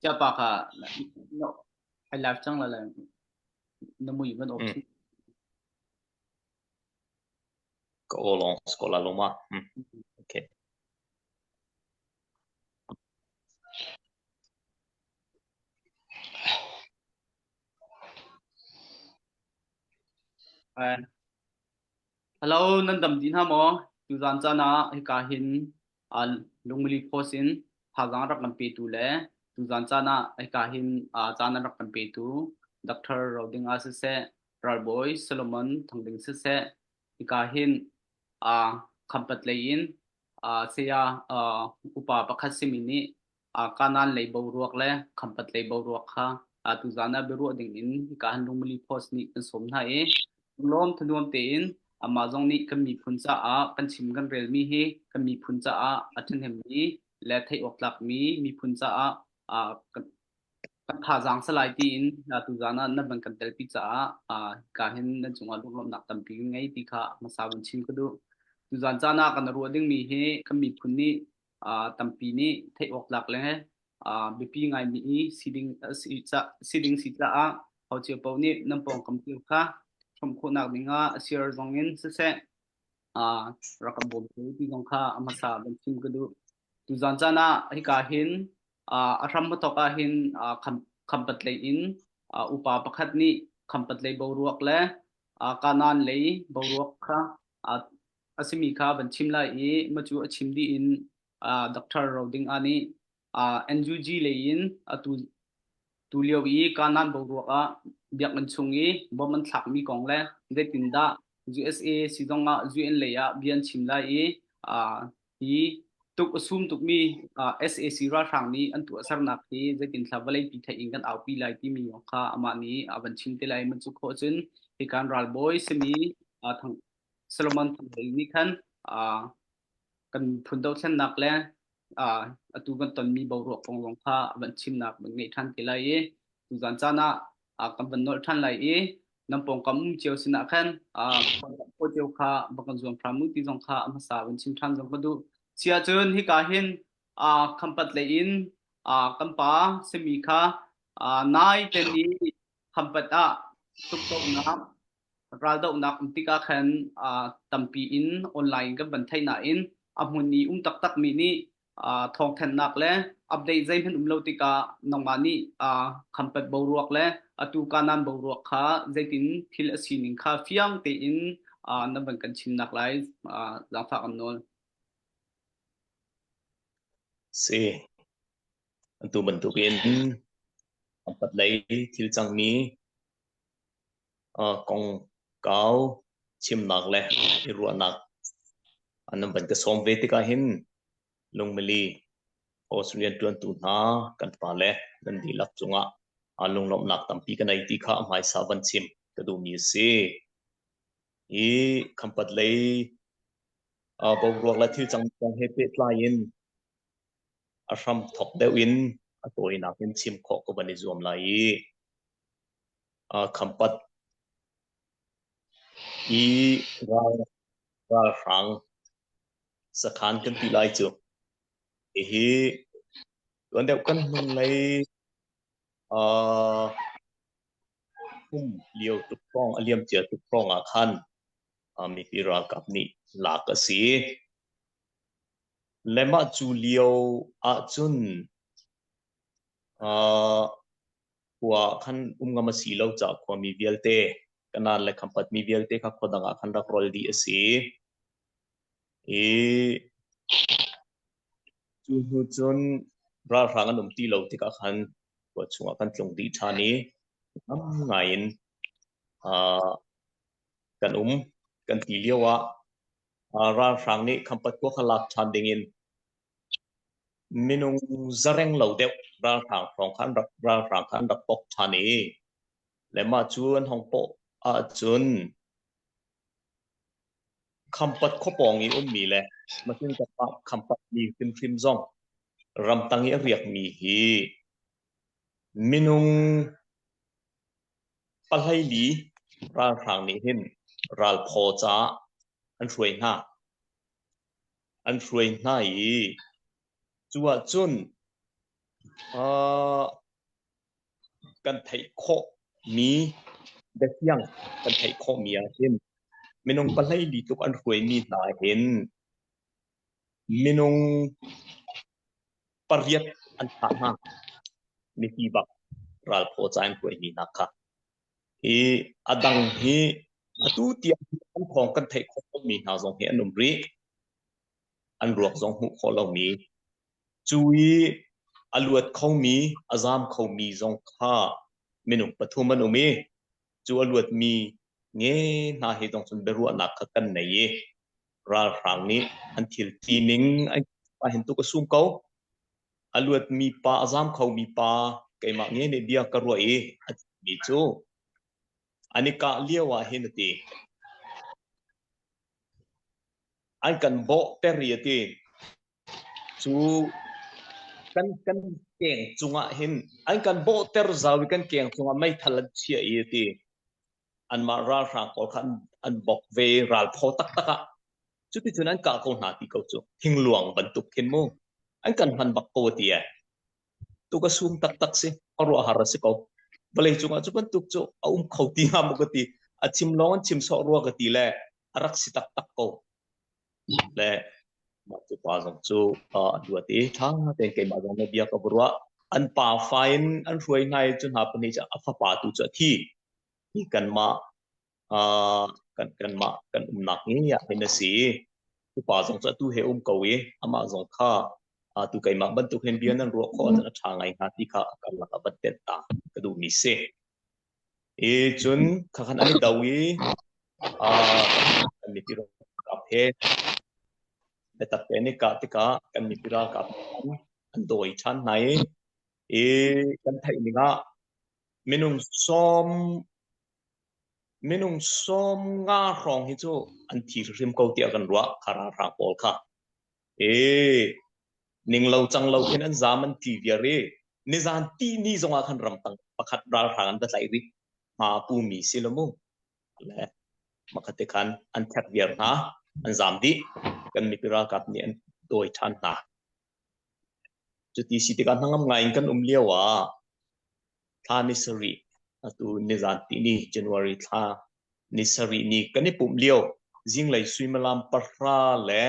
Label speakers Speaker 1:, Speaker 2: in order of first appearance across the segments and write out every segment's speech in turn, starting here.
Speaker 1: Siapa kha no I live cang la le na mui van off.
Speaker 2: Ka aw lawng skola lo ma. Okay.
Speaker 1: Hello, nan dam dih hna maw? Tuzaan caan ah hika hin uh, lungmili post in thazaang rak kan petu le tuzaan caan ah hika hin uh, caan an rak kan petu Dr. Roding ah siseh, Ralbawi Solomon Thangding siseh, hika hin uh, Khampat lei in uh, saya uh, upa pakhat simi nih Kanaan lei boruak le Khampat lei boruak kha tuzaan ah biaruah ding in hika han Lungmili Post nih kan sawm hna i lawm thanuam tein amah zong nih kan miphun caah kan chim kan relmi hi kan miphun caah a ṭhahnemmi le theih awk tlakmi miphun caah kan thazaang salai tiin tuzaan ah nan van kan telpi caah hika hin nan cungah lunglawmhnak tampi kan ngei ti kha hmasa vun chim ka duh. Tuzaan caan ah kan ruah dingmi hi kan miphun nih tampi nih theih awk tlak le biapi ngaimi si ding si ding si caah ho cio paoh nih nan pawngkam cio kha hrawmh khawhnak dingah a share zong in siseh rak kan bawm ti zong kha a hmasa van chim ka duh. Tuzaan caan ah hika hin a hram hmathawk ah hin khampat lei in upa pakhat nih khampat lei boruak le Kanaan lei boruak kha a simi kha van chim lai i macu a chim dih in Dr. Roding ah nih NUG lei in atu tu lio i Kanaan boruak ah biakinn chung i bom an thlakmi kong le zeitindah USA si zong ah UN lei ah bia an chim lai i hi tuk a sum tukmi SAC ralhrang nih an tuahsernak hi zeitin thla vawlei pi theih in kan aupi lai timi kong kha amah nih a van chim te lai man cu khawh cun hi kan ralbawi simi Solomon Thanglei nih khan kan phun dothlennak le atu kan tonmi boruak kong zong kha van chimnak van ngeih ṭhan te lai i tuzan caan ah kan van nolh ṭhan lai i nan pawngkam um cio sinah khan khaw cio kha va kan zuam hram u ti zong kha a hmasa van chim ṭhan zong ka duh. Sia cun hika hin khampat lei in kan pa simi kha nai ten i khampat ah tukdohnak raldohnak um tikah khan tampi in online kan van theih nain a hmun i um taktakmi nih thawngthanhnak le update zeihmanh um lo tikah nangmah nih khampat boruak le atu kanan boruak kha zeitin thil a sining kha fiang tein na van kan chimnak lai zaangfah kan nawl.
Speaker 2: Si. Atu bantukin khampat lei thil cangmi kongkau chimnak le i ruahnak an van ka sawm ve tikah hin lungmili host rianṭuantu hna kan pale nan dihlak cungah lunglawmhnak tampi ka nei ti kha a hmaisa van chim ka duhmi a si. Hi khampat lei boruak le thil cang kong he pehtlai in a hram thok deuh in a tawinak in chim khawh ka van i zuam lai i Khampat i ralhrang sakhan kan ti lai cu. Hihi tuan deuh kan hnunglei kum lio tuk hrawng a liam cia tuk hrawng ah khan mipi ralkap nih lak a si. Le mah cu lio ahcun Khua ah khan um ngam a si lo caah khuami vialte, Kanaan le Khampat mi vialte kha khua dang ah khan rak rol dih a si. I cu hnu cun ralhrang an um ti lo tikah khan khua chungah kan tlung dih ṭhan i ngam ngai in uh, kan um kan ti lio ah uh, ralhrang nih Khampat khua kha lak ṭhan dingin Minung zareng lo deuh ralhrang hrawng kha an rak ralhrang kha an rak pok ṭhan i le mah cu an hong pawh ahcun Khampat khuapawng i ummi le Masin ah Khampat mi hrimhrim zong ramtang i a riakmi hi minung pahleili ralhrang nih hin ralphaw caah an hruai hna. An hruai hna i cu ahcun. Uh, kan theih khawh mi biafiang kan theih khawh mi ah hin minung pahlei li tluk an hruai mi hna hin minung pariat an thah hna. Mipi bak ralphaw ca in hruai mi hna kha. Hi a dang hi atu tiang an thawng kan theih khawh mi hna zong hi an um rih. An ruak zong hmuh khawh lomi Cu i a luat khomi, a zaam khomi zong kha minung pathum an um i cu a luatmi nge hna he zong cun biaruahnak kha kan nei i ralhrang nih an thil tining an hin tuk a sum ko. A luatmi pa, a zaam khomi pa keimah nge nih bia ka ruah i a chimmi cu an i kah lio ah hin a ti. An kan bawhter i a ti. Cu kan keng cungah hin an kan bawhter zau i kan keng cungah meithal an chiah i a ti. Anmah ralhrang pawl kha an bok ve i ralphaw taktak ah cuticun an kah ko hna ti ko cu thingluang bantuk khin mu an kan hman bak ko a ti ai. Tu ka sum taktak si khuaruahhar a si ko. Vawlei cungah cu bantuk cu a um kho ti hnga maw ka ti. A chim lawng an chim sawh rua ka ti le a rak si taktak ko. Le mah cu pa zong cu a luat i ṭha tein keimah zong na bia ka va ruah. An pa fa in an hruai hna i cu hna pahnih cu a fapa tu cu a thi. Hi kanmah kanmah kan umnak hi ah hin a si. Upa zong cu atu he um ko i amah zong kha tu keimah bantuk hin bia nan ruah khawh ahcun a ṭha ngai hnga ti kha a karlak ah van tenh ta ka duhmi si. I cun khakhan an i do i kan mipi ralkap he biatak tein i kah tikah kan mipi ralkap an dawi ṭhan hna i i kan theih ning ah minung sawm minung 50 hrawng hi cu an thi hrim ko tiah kan ruah kha ralhrang pawl kha. E ning lo cang lo khin an zam an tli viar i nizan ti ni zongah khan ramtang pakhat ralhrang an va tlaih rih hma pu mi si lo mu le makhat te khan an thek viar hna an zam dih kan mipi ralkap nih an dawi ṭhan hna cuti si tikah hnangam ngai in kan um lio ah thla ni sarih atu nizan ti ni January thla ni sarih ni kan i pumh lio zinglei suimilam 10 le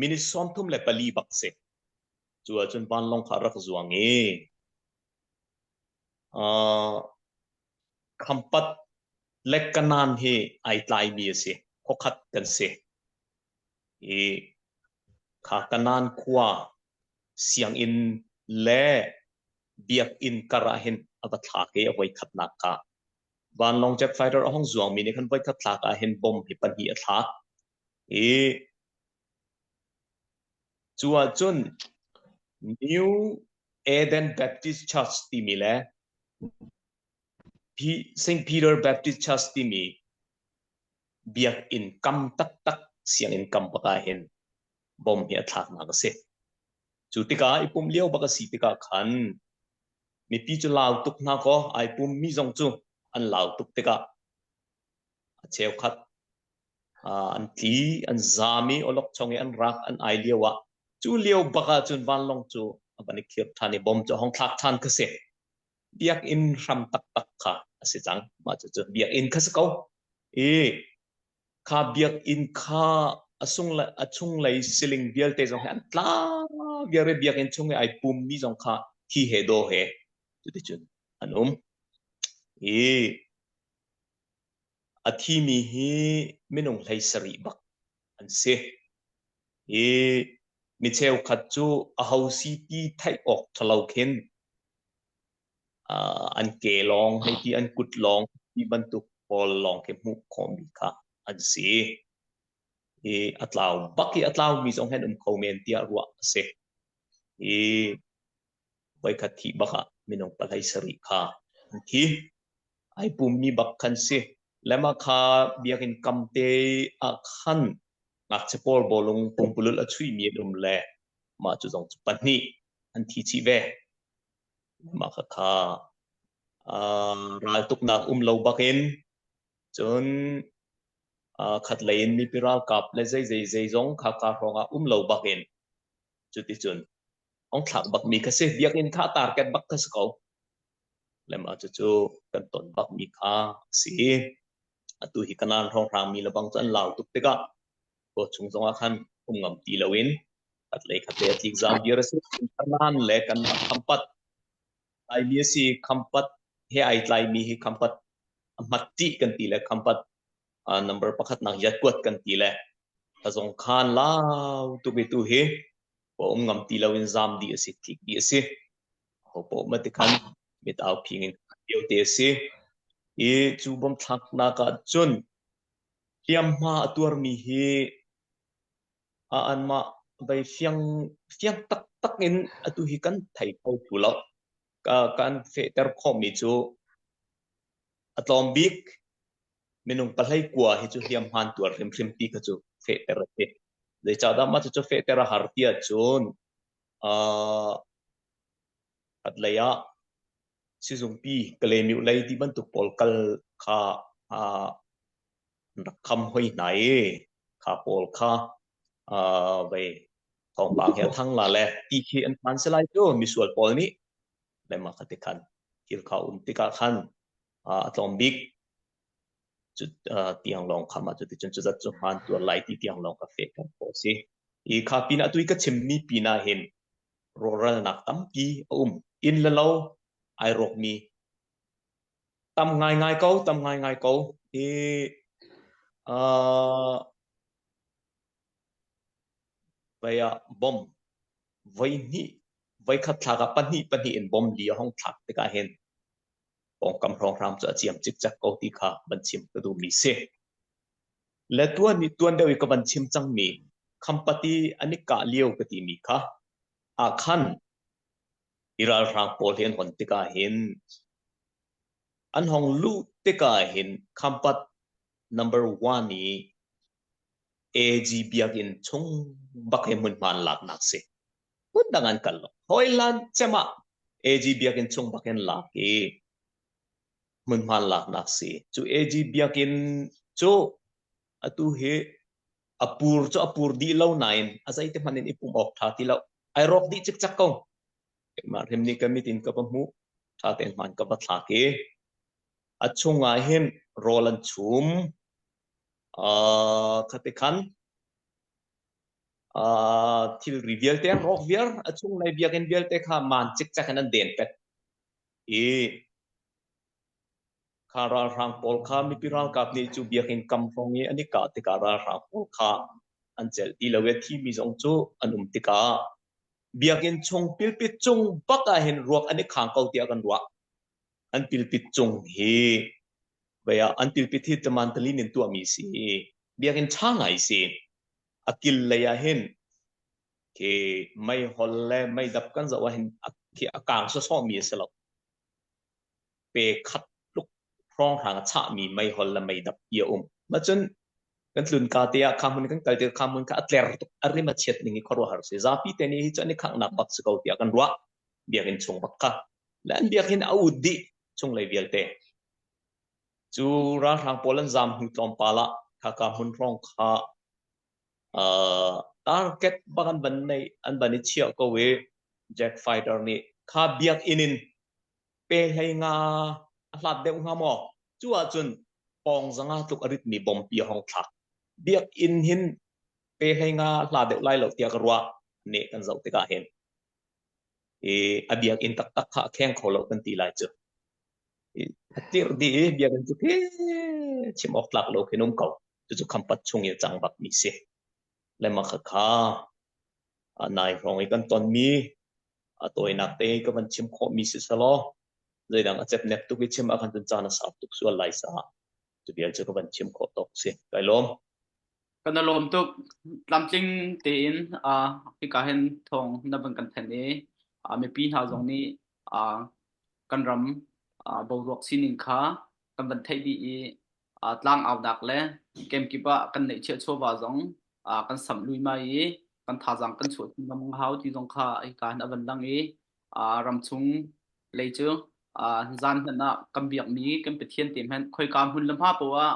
Speaker 2: minute 34 bak si cu ahcun vanlawng kha rak zuang i uh, Khampat le Kanan hi ai tlaimi a si khuakhat kan si i kha Kanan khua sianginn le biakinn kar ah hin a va thlak i a voi khatnak kha vanlawng jet fighter a hong zuangmi nih khan voi khat thlak ah hin bomb hi pahnih a thlak i cu ahcun New Eden Baptist Church timi le St. Peter Baptist Church timi biakinn kam taktak sianginn kam bak ah hin bom hi a thlaknak a si. Cu tikah i pumh lio bak a si tikah khan mipi cu lau tuk hna kaw ai pum mi zong cu an lau tuk tikah a cheukhat an tli an zaam i awlokchong i an rak an ai lio ah cu lio bak ah cun vanlawng cu a van i khir ṭhan i bom cu a hong thlak ṭhan kha si. Biakinn hram taktak kha a si cang. Mah cucu biakinn kha si ko. I kha biakinn kha a sung le a chunglei siling vialte zong hi an tla viar i biakinn chung i ai pummi zong kha thi he daw he cuticun an um. I a thimi hi minung 17 bak an si. I mi cheukhat cu aho si ti theih awk ṭhalo khin an ke lawng hei ti an kut lawng ti bantuk pawl lawng khi hmuh khawhmi kha an si. I a tlau bak i a tlaumi zong hen um kho men tiah ruah a si. I voikhat thih bak ah minung 17 kha an thi. Ai pummi bak khan si. Lema kha biakinn kam te ah khan ngakchia pawl bawlung pumpululh a chuihmi an um le mah cu zong cu pahnih an thi chih ve. Mah khakha raltuknak um lo bakin cun khatlei in mipi ralkap le zeizei zeizong khaka hrawng ah um lo bakin cuticun. Ong thlak bak mi kha si. Biakinn kha target bak kha si ko. Le mah cucu kan ton bak mi kha si. Atu hi kanan hrawnghrang mi lebang cu an lau tuk tikah khua chung zongah khan um ngam ti loin khat lei khat lei a tlik zam viar a si. Kanan le kan khampat Laimi a si khampat he ai tlaimi hi khampat a hmat tih kan ti le khampat number pakhat nak yatkuat kan ti le tazong khan lau tuk i tu hi ko um ngam ti lo in zam di a si tlik di a si ho po ma ti khan mit au phing in lio te a si i cu bom thlak nak ah cun hliamhma a tuarmi hi a anmah vei fiang fiang taktak in atu hi kan thei kho tu lo. Ka kan fehter khawhmi cu a tlawm bik minung pahlei kua hi cu hliamhman tuar hrimhrim ti kha cu fehter a si. Zeicahdah mah cucu fehter a har ti ahcun uh, khatlei ah sizungpi Kalaymyo lei ti bantuk pawl kal kha uh, an rak kham hoi hna i kha pawl kha uh, vei thawngpang he a thang la le ti khi an phan se lai cu misual pawl nih le mah kha ti khan thil kha um tikah khan uh, a tlawm bik cu uh, tiang lawng kha ma cu ti cun cu zat cu hmaan tuar lai ti tiang lawng ka fe kan khawh si i kha pin ah tui ka chim mi pin ah hin rawhralnak tampi a um inn le lo ai rawk mi Tam ngaingai ko, tam ngaingai ko. Hi uh, vei ah bom voi hnih voi khat thlak ah pahnih pahnih in bom li a hong thlak tikah hin pawngkam hrawnghrang cu a ciam cikcek ko ti kha van chim ka duhmi si. Le tuan ni tuan deuh i ka van chim cangmi khampati an i kah lio ka timi kha ah khan Hi ralhrang pawl hi an hon tikah hin an hong luh tikah hin Khampat number one i AG biakinn chung bak hi hmunhma an laknak si. Hmun dang an kal lo. Hawilan cem ah AG biakinn chung bak in lak i hmunhma an laknak si. Cu AG biakinn cu atu hi a pur cu a pur dih lo nain a zeite hmanh in i pum awk ṭha ti lo. Ai rawk dih cikcek ko. Keimah hrim nih ka mit in ka va hmuh. Ṭha tein hmaan ka va thlak i a chung ah hin rawl an chum. Uh, khati khan uh, thilri vialte an rawk viar. A chunglei biakinn vialte kha maan cikcek in an den pet. I Kha ralhrang pawl kha mipi ralkap nih cu biakinn kam hrawng i an i kah tikah ralhrang pawl kha an celh ti lo i a thimi zong cu an um tikah biakinn chung pilpit cung bak ah hin ruak an i khang ko tiah kan ruah. An pilpit cung hi vei ah an pilpit hi tamantalin in tuahmi si. Biakinn ṭha ngai si. A kil lei ah hin khi meihol le meidap kan zoh ah hin a, khi a kaang sawsawhmi a si lo. Pe khat tluk hrawnghrang a chahmi meihol le meidap ti a um. Mah cun kan tlun ka te ah kha hmun kan kal te kha hmun kha a tler tuk a rim a chiat ning i khuaruahhar si. Zapi te nih hi cu an i khanghnak bak si ko tiah kan ruah. Biakinn chung bak kha. Le an biakinn a ut dih chunglei vialte. Cu ralhrang pawl an zaam hnu tlawmpal ah khaka hmun hrawng kha uh, target bak an van nei an van i chiah ko i Jack Fighter nih kha biakinn in pe hlei nga a hlat deuh hnga maw? Cu ahcun pawng zanga tluk a ritmi bompi a hong thlak. Biakinn hin pe hlei nga hla deuh lai lo tiah ka ruah. Ne kan zoh tikah hin. I a biakinn taktak kha a kheng kho lo kan ti lai cu. I a tirh dih i biakinn cu khi chim awk tlak lo khin um ko. Cucu khampat chung i a cang bakmi si. Le mah khakha nai hrawng i kan tonmi a tawinak te ka van chim khawhmi si selaw zeidang a cepnek tuk i chim ahkhan cun caan a sau tuk sual lai caah cu vial cu ka van chim khawh tawk si. Kai lawm.
Speaker 1: Kan lawm tuk. Tlamtling tein uh, hika hin thawng na van kan thanh i uh, mipi hna zong nih uh, kan ram uh, boruak sining kha kan van theih dih i uh, tlang aunak le kemkip ah kan neihchiah chawva zong uh, kan samh luimai i kan thazaang kan chuah chin lengmang hau ti zong kha hika hin a van lang i uh, ramchung lei cu uh, zan hmanh ah kan biakmi kan Pathian te hmanh khoika hmun le hma poah ah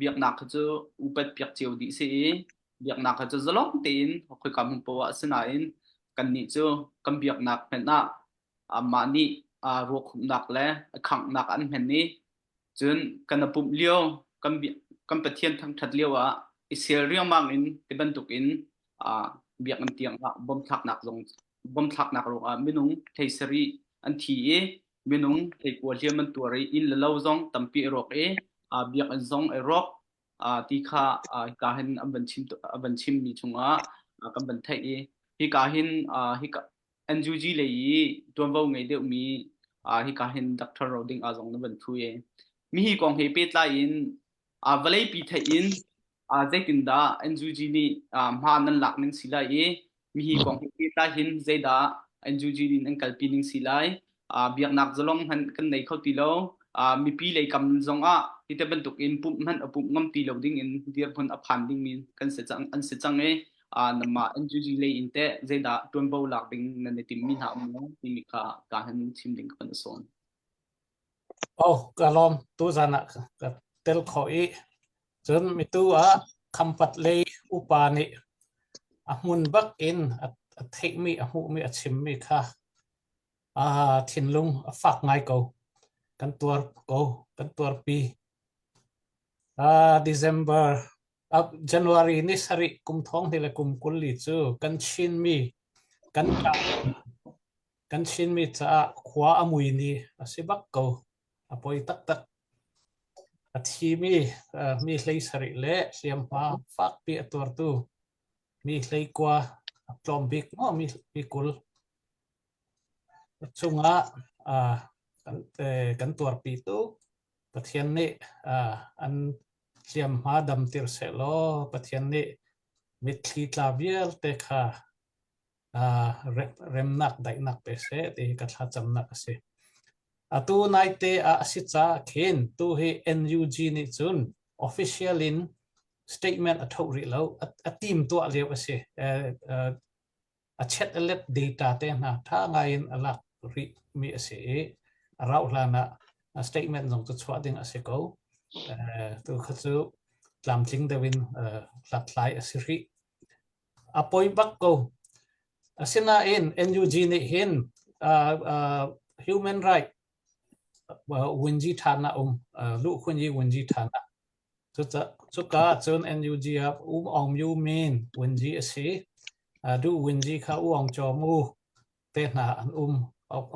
Speaker 1: biaknak kha cu upat piak cio dih si i biaknak kha cu zalong tein khoika hmun poah ah sinain. Kannih cu kan biaknak hmanh ah amah nih ruakhumhnak le a khanghnak an hman i cun kan i pumh lio kan kan Pathian thangṭhat lio ah i sel riangmang in ti bantukin biakinn tiang ah bom thlaknak zong bom thlaknak ruangah minung hlei sarih an thi i minung hleikua hliam an tuar i inn le lo zong tampi a rawk i biakinn zong a rawk ti kha hika hin an van chim an van chimmi chungah kan van theih i hika hin hika NUG lei i ṭuanvo ngei deuhmi hika hin Dr. Roding a zong na van thu i mihi kong he pehtlai in vawleipi theih in zeitindah NUG nih hma nan lak ning si lai i mihi kong he pehtlai hin zeidah NUG nih nan kalpi ning si lai biaknak zalong hmanh kan nei kho ti lo mipi lei kam zong ah hi te bantuk in pumh hmanh a pumh ngam ti lo ding in dirhmun a phan ding mi kan si cang an si cang i namah NUG lei in teh zeidah ṭuanvo lak ding nan i timmi hna um maw timi kha ka han chim ding ka van sawn.
Speaker 3: Oh, ka lawm tu zan ah ka tel khawh i cun mitu ah khampat lei upa nih a hmun bak in a theihmi a hmuhmi a chimmi kha a thinlung a fak ngai ko. Kan tuar ko, kan tuarpi. December January ni sarih kum thong hnih le kum 24 cu kan Chinmi kan kan Chinmi caah khua a mui ni a si bak ko. A poi taktak. A thimi mi hlei sarih le hliamhma fakpi a tuartu mi hleikua a tlawm bik maw mi 20 chungah kan tuarpi tu Pathian nih an hliamhma damter sehlaw Pathian nih mitthli tla vialte kha remnak daihnak pe seh ti hi ka thlacamnak a si. Atu naite ah a si caah khin tu hi NUG nih cun official in statement a thoh rih lo a team tuah lio a si. A chet a let data te hna ṭha ngai in a lak rih mi a si i a rauh hlan ah statement zong cu chuah ding a si ko. Tu kha cu tlamtling deuh in hlathlai a si rih. A poi bak ko. Asinain NUG nih hin human right wunji ṭhan ah um luhkhunyi wunji ṭhan ah Cuka ahcun NUG ah U Aung Myo Min wunji a si. Duh wunji kha U Aung Kyaw Mu te hna an um.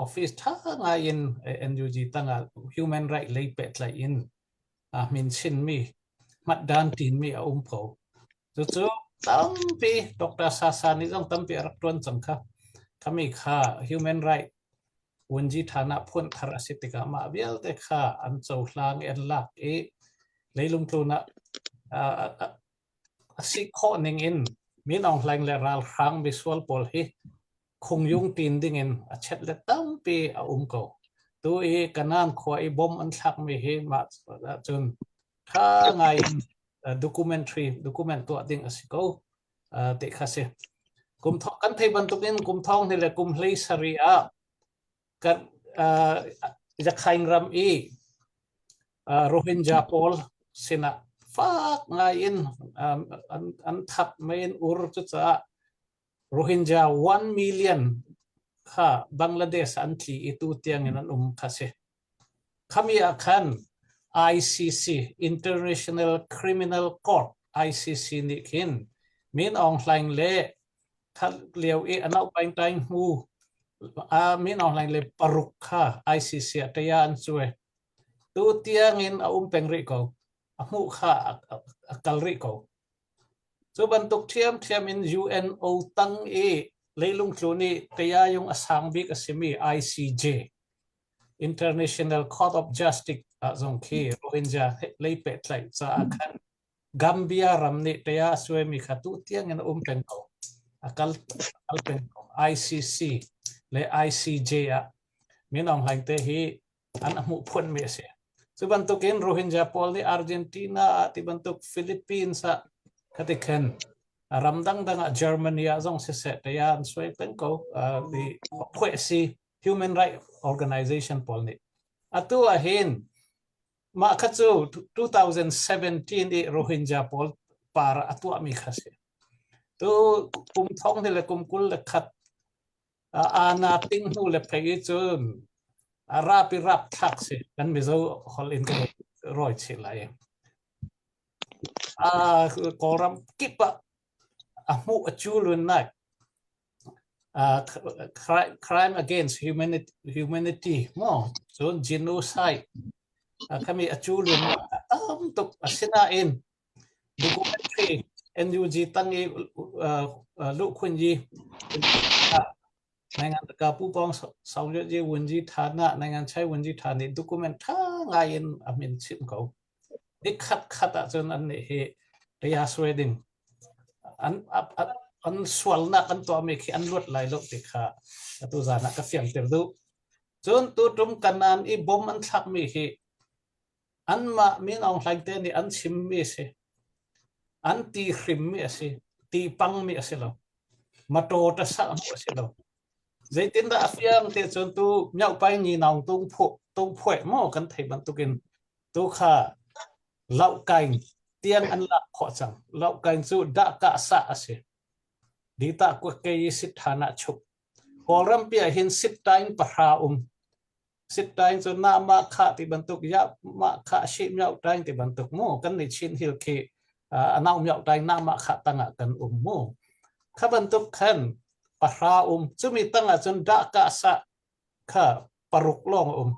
Speaker 3: Office ṭha ngai in NUG tangah human right lei pehtlaih in hmin chinmi, hmatdan ṭinmi a um ko. Cucu tampi Dr. Sasa nih zong tampi a rak ṭuan cang kha. Khami kha human right Vunci ṭhan ah phuanh thar a si tikah mah vialte kha an cohlang i an lak i leilung tlun ah a si khawh ning in Min Aung Hlaing le ralhrang misual pawl hi khungyung tin dingin a chet le tampi a um ko. Tu i Kanan khua i bom an thlakmi hi mah cun ṭha ngai in documentary document tuah ding a si ko ti kha si. Kum kan thei bantukin kum thong hnih le kum hlei sarih ah kan Yakhain ram i Rohingya pawl sinah fak ngai in an that mei in ur cucaah Rohingya 1 million kha Bangladesh an tli i tu tiang in an um kha si. Khami ah khan ICC International Criminal Court ICC nih khin Min Aung Hlaing le khat lio i a naupaing taing hmu Min Aung Hlaing le paruk kha ICC ah taya an cuai. Tu tiang in a um peng rih ko. A hmuh kha a kal rih ko. Cu bantuk ṭhiamṭhiam in UNO tang i leilung tlun i tayayung a sang bik a simi ICJ International Court of Justice ah zong khi Rohingya lei pehtlaih caah khan Gambia ram nih taya a suaimi kha tu tiang in a um peng ko. A kal, kal peng ko. ICC le ICJ ah Min Aung Hlaing te hi an hmuh phunmi a si. Cu bantukin Rohingya pawl nih Argentina ah ti bantuk Philippines ah khati khan ram dangdang ah Germany ah zong siseh taya an suai peng ko. Uh, phueh si human right organization pawl nih. Atu ah hin mah kha cu 2017 i Rohingya pawl par a tuahmi kha si. Tu kum thong ni le kum 21. Ana ting hnu le phei i cun a rap i rap thlak si kan Mizo holh in kan rawi chih lai. Kawlram kip ah a hmuh a cu lun nak crime against humanity, humanity mo cun genocide khami a cu lun tam tuk asinain documentary NUG tang i lukhun yi နိုင်ငံတကာပူးပေါင်းဆောင်ရွက်ရေးဝန်ကြီးဌာနနိုင်ငံခြားဝန်ကြီးဌာန document tha ngai in a min chim ko ni khat khat ahcun an nih hi ria suai ding an an sualnak an tuahmi khi an luat lai lo ti kha atu zan ah ka fiangter duh. Cun tutum kanan i bom an thlakmi hi anmah Min Aung Hlaing te nih an chimmi a si. An ti hrimmi a si. Ti pangmi a si lo. Mataw ta sah a si lo. Zeitindah a fiang te cun tu miohpai ni naung tung phu tung phuai maw kan thei bantukin tu kha Lohkaing tiang an lak khawh cang. Lohkaing cu dahkah sah a si. Dita kuakkei i sit ṭhan ah chuk. Kawlrampi ah hin sit-tain pahra um. Sit-tain cu na mah khah ti bantuk, ya mah khah shi mioh tain ti bantuk mu. Kan nih Chin Hill khi a nau mioh tain na mah khah tangah kan um mu. Kha bantuk khan pahra um. Cumi tangah cun dahkah sah kha paruk lawng a um.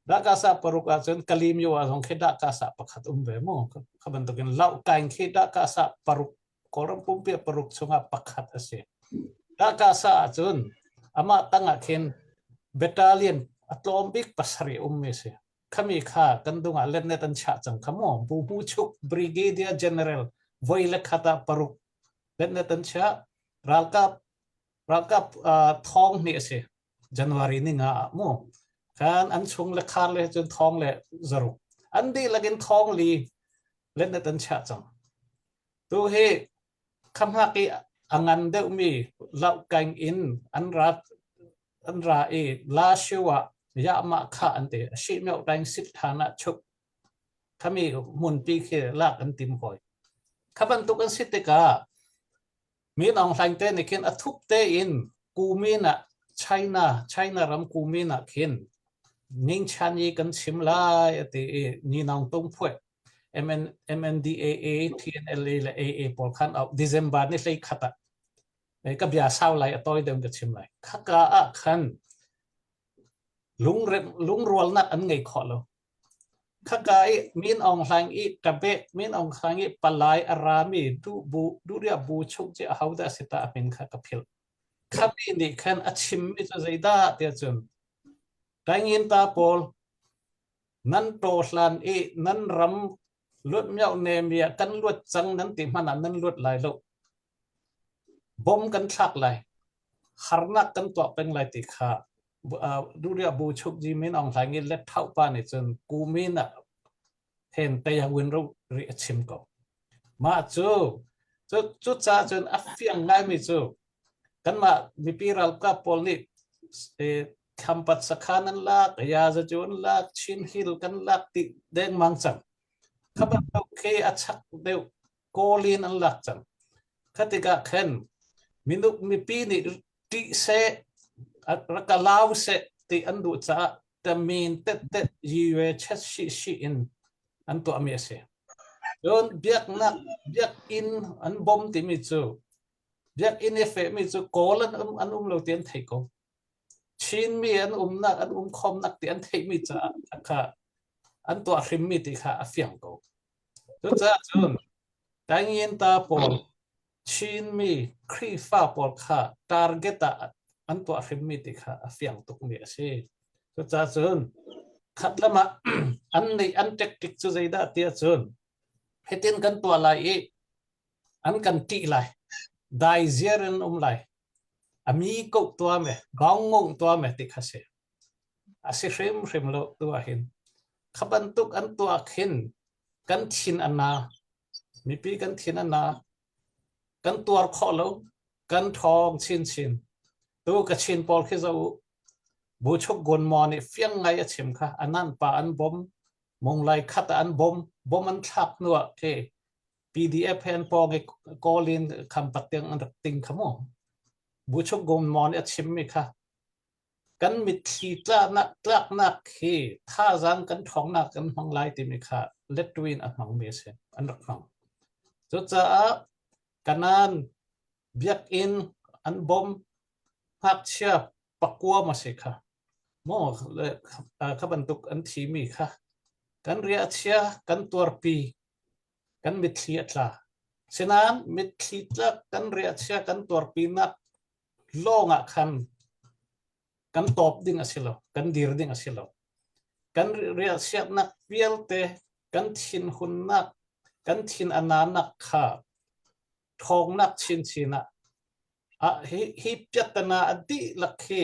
Speaker 3: Dahkasa paruk ahcun Kalimyo ah zong khi dahkasa pakhat um ve mu. Kha bantukin Laukaing khi dahkasa paruk Kawlram pumpi paruk chungah pakhat a si. Dahkasa ahcun amah tangah khin battalion a tlawm bik pasarih ummi si. Khami kha kan dungah letnet an chiah cang kha mu. Bu Hu Chuk Brigadier General voi le khat ah paruk letnet an chiah. Ralkap Ralkap thong hnih a si. January ni nga ah mu. Khan an chung le khar le cun thong le zaruk. An dihlak in thong li letnet an chiah cang. Tu hi khamhak i a ngan deuhmi lohkaing in an ra an ra i la shiu ah yahmah kha an ti. A shi mioh taing sit than ah chuk. Khami hmunpi khi lak an tim hoi. Kha bantuk an si tikah Min Aung Hlaing te nih khin a thup tein Kumin ah China China ram Kumin ah khin Ningchan i kan chim lai a ti i Ni Naung Tung Phuai MN, MNDAA TNLA le AA pawl khan au December ni hlei khat ah ka bia sau lai a tawi deuh ka chim lai khaka ah khan lungre lungrualnak an ngei khawh lo Khaka i Min Aung Hlaing i ṭabeh Min Aung Hlaing i palai a rami duhbu duhriah bu chung ci ahodah a si ta a min kha ka philh. Khami nih khan a chimmi cu zeidah tiah cun Taingyinta pawl nan taw hlan i nan ram luat mioh nemi ah kan luat cang nan ti hmanh ah nan luat lai lo. Bom kan thlak lai. Harnak kan tuah peng lai ti kha Duria bu chuk ji min Aung Hlaing i let thau pa nih cun kumin ah hen tei win ro ri a chim ko. Mah cu cu cu ca cun a fiang ngaimi cu kanmah mipi ralkap pawl nih Khampat sakhan an lak, Yaza cu an lak, Chin Hill kan lak ti dengmang cang. Khabat khi a chak deuh Kawl in an lak cang. Kha tikah khan minuk mipi nih ṭih seh, rak ka lau seh ti an duh caah tamin tettet yue chet shi shi in an tuahmi a si. Cun biaknak biakinn an bom timi cu biakinn i fehmi cu Kawl an um an um lo ti an thei ko. Chinmi an umnak an um khomnak ti an theihmi caah kha an tuah hrimmi ti kha a fiang ko. Cucaah cun Taingyinta pawl Chinmi Khrihfa pawl kha target ah an tuah hrimmi ti kha a fiang tukmi a si. Cucaah cun khat lam ah an nih an tactic cu zeidah tiah cun hitin kan tuah lai i an kan ṭih lai, dai ziar in um lai, a mi koh tuah me, gong ngong tuah me ti kha si. A si hrimhrim lo tu ah hin. Kha bantuk an tuah khin kan thin a na. Mipi kan thin a na. Kan tuar khawh lo. Kan ṭhawng chinchin. Tu Kachin pawl khi zoh u. Buchuk Gun Maw nih fiang ngai a chim kha. Anan pa an bom. Monglai khat ah an bom. Bom an thlak hnu ah khi PDF he an pawng i kawl in khampat tiang an rak ting kha mu. Buchuk Gomon nih a chimmi kha kan mitthli tlaknak tlaknak hi thazaang kan ṭhawngnak kan hmang lai timi kha letwin a hmangmi a si an rak hmang. Cucaah Kanan biakinn an bom ngakchia pakua ma si kha maw kha bantuk an thimi kha kan riahchia kan tuarpi kan mitthli a tla. Sinain mitthli tlak kan riahchia kan tuarpinak lawng ah khan kan tawp ding a si lo, kan dir ding a si lo. Kan riahchiatnak vialte, kan thinhunnak, kan thin a nanak kha ṭhawngnak chinchin ah ah hi hi piattana a dihlak hi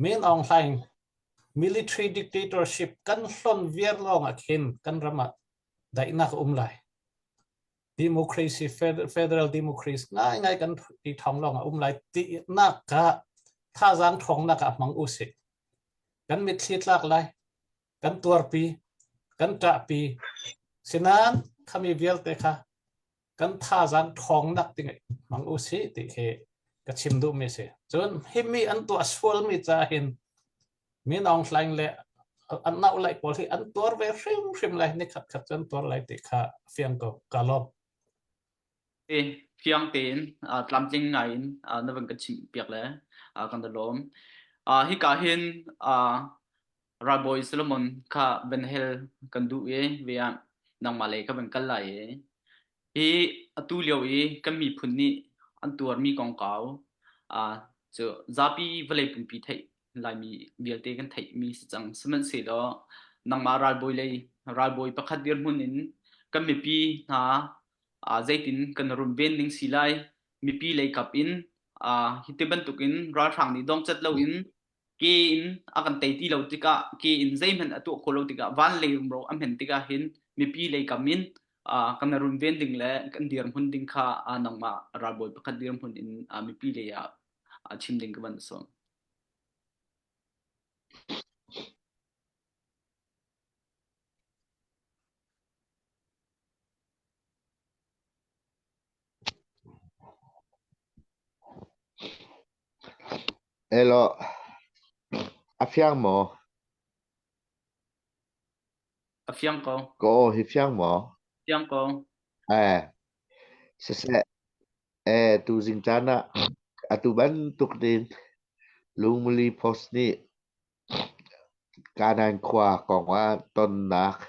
Speaker 3: Min Aung Hlaing military dictatorship kan hlon viar lawng ah khin kan ram ah daihnak a um lai. Democracy federal democracy ngaingai kan ti thong lawng ah um lai ti nak ka thazaang ṭhawngnak ah hmang u sih. Kan mitthli tlak lai, kan tuarpi, kan ṭahpi. Sinain khami vialte kha kan thazaang ṭhawngnak ding hmang u sih ti khi ka chim duhmi si. Cun himi an tuah sualmi ca hin Min Aung Hlaing le an nau lai pawl hi an tuar ve hrimhrim lai ni khat khat cu an tuar lai ti kha fiang ko ka lawm.
Speaker 1: E, fiang tein tlamtling ngai in na van kan chimh piak le kan da lawm. Hika hin Ralbawi Solomon kha van hel kan duh i ve ah nangmah lei kha van kal lai i hi atu lio i kan miphun nih an tuarmi kongkau cu zapi vawlei pumpi theih Laimi vialte kan theihmi si cang. Sihmanhsehlaw nangmah ralbawi lei ralbawi pakhat dirhmun in kan mipi hna zeitin kan runven ning si lai mipi lei kap in hi ti bantukin ralhrang nih dongcat loin ke in a kan tei ti lo tikah ke in zeihmanh a tuah khawh lo tikah van lei rumro a hmen tikah hin mipi lei kam in kan runven ding le kan dirhmun ding kha nangmah ralbawi pakhat dirhmun in mipi lei ah chim ding ka van sawm.
Speaker 4: Elaw, a fiang maw?
Speaker 1: A fiang ko.
Speaker 4: Ka aw hi fiang maw?
Speaker 1: Fiang ko.
Speaker 4: Eh, siseh, eh, tuzing caan ah atu bantuk in Lungmuli Post nih Kanan khua kong ah tonnak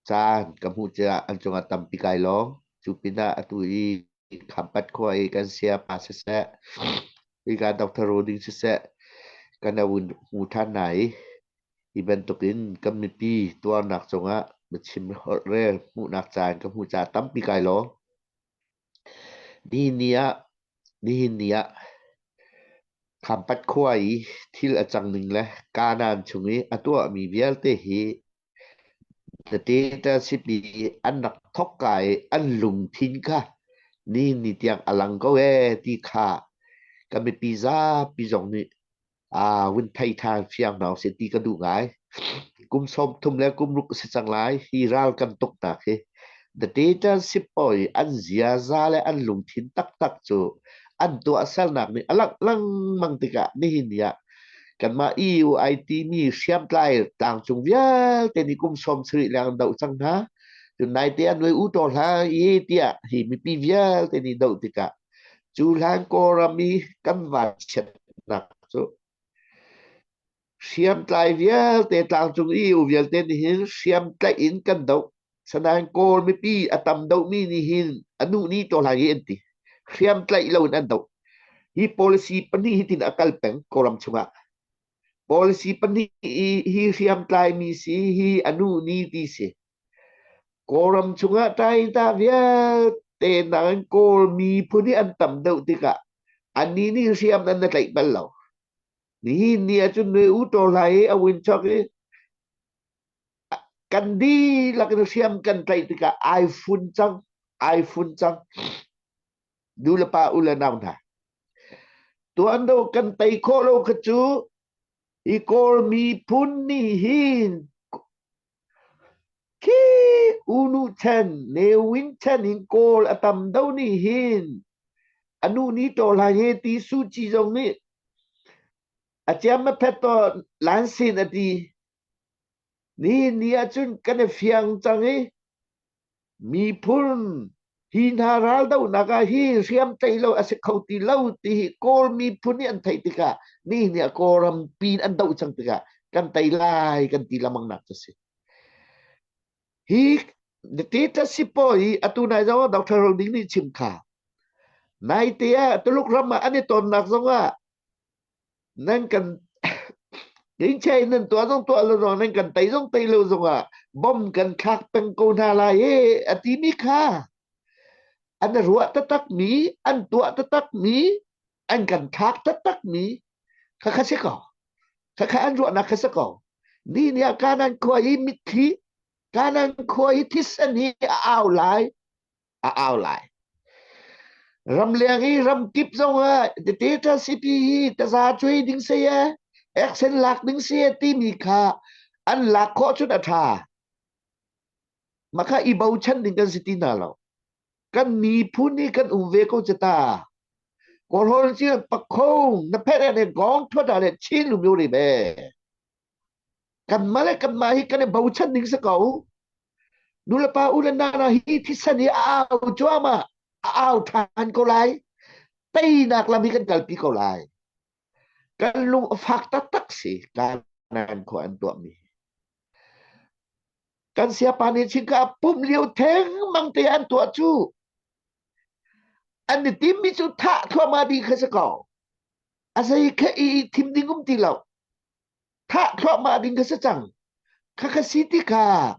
Speaker 4: caan ka hmuh caah an cungah tampi kai lawm. Cu pinah atu i Khampat khua i kan sayapa siseh, hika Doctor Roding siseh, kan vun hmu ṭhan hna i hi bantukin kan mipi tuarnak cungah biachim holhrel hmuhnak caan ka hmuh caah tampi kai lawm. Nihin ni ah nihin ni ah Khampat khua i thil a cang ning le Kanaan chung i a tuahmi vialte hi Tete simi an rak thawkka i an lungthin kha nihin ni tiang a lang ko ee ti kha ka mipi zapi zong nih aa vun thei ṭhan fiang hna usih ti ka duh ngai. Kum 30 le kum ruk a si cang lai hi ral kan tuknak hi. The dictatorship pawl i an ziaza le an lungthin taktak cu an tuahsernak nih a langh lengmang tikah nihin ni ah kanmah EU ai timi hriamtlai tlangcung vialte nih kum 70 leng an doh cang hna. Cun naite an noi u taw hlah i tiah hi mipi vialte nih doh tikah cu hlan Kawlram i kan vanchiatnak cu hriamtlai vialte tlangcung EU vialte nih hin hriamtlaih in kan doh. Sanain Kawl mipi a tam dohmi nih hin a nuh ni taw hlah i an ti. Hriamtlaih loin an doh. Hi policy pahnih hi tin a kal peng Kawlram chungah. Policy pahnih hi hriamtlaimi si hi a nuh ni ti si. Kawlram chungah ṭaita vialte nakin Kawl miphun hi an tam deuh tikah annih nih hriam an na tlaih bal lo. Nihin ni ahcun nui u taw hlah i a win chok i kan dihlak in hriam kan tlaih tikah ai fun cang, ai fun cang. Nu le pa u le nau hna. Tuan do kan tei khawh lo kha cu hi Kawl miphun nih hin Khi unu chan, Ne Win chan in Kawl a tam do nih hin. A nu ni to lai he ti Su Ci zong nih a ciam a phet to lan sin a ti. Nihin ni ahcun kan i fiang cang i miphun hi hna raldohnak ah hi hriam tei lo a si kho ti lo ti hi Kawl miphun nih an theih tikah nihin ni ah Kawlram pin an doh cang tikah kan tei lai kan ti lamang nak cu si. Hi Tita Sipaw i atu nai zong ah Dr. Roding nih chim kha. Naite ah Tuluk ram ah an i tonnak zong ah nan kan Dingchei nan tuah zong tuah lo zong nan kan tei zong tei lo zong ah bom kan thlak peng ko hna lai e a timi kha an ruah taktak mi an tuah taktak mi an kan thlak taktak mi kha kha si ko kha kha an ruahnak kha si ko ni ni ah kanan khua i mitthli kanan khua i thisen hi a au lai a au lai. Ramleng i ramkip zong ah data CP hi taza cuai ding si e, action lak ding si e timi kha an lak khawh cun a ṭha. Mah kha i bochan ding kan si ti hna lo. Kan miphun hi kan um ve ko cita. Kawlhawl ci pakhong na phet le gong thuat le chin lu myo ri be. Kanmah le kanmah hi kan i bochan ding si ko. Nulepa u le nana hi thisen hi a au cuahmah, a au ṭhan ko lai. Teinak lam hi kan kalpi ko lai. Kan lung a fak taktak si kanan khua an tuahmi. Kan siapa nih chingka pum lio thengmang te an tuah cu. An i timmi cu thah thluahmah dih kha si ko. A zei kha i thim ding um ti lo. Thah thluahmah ding kha si cang. Khakha si tikah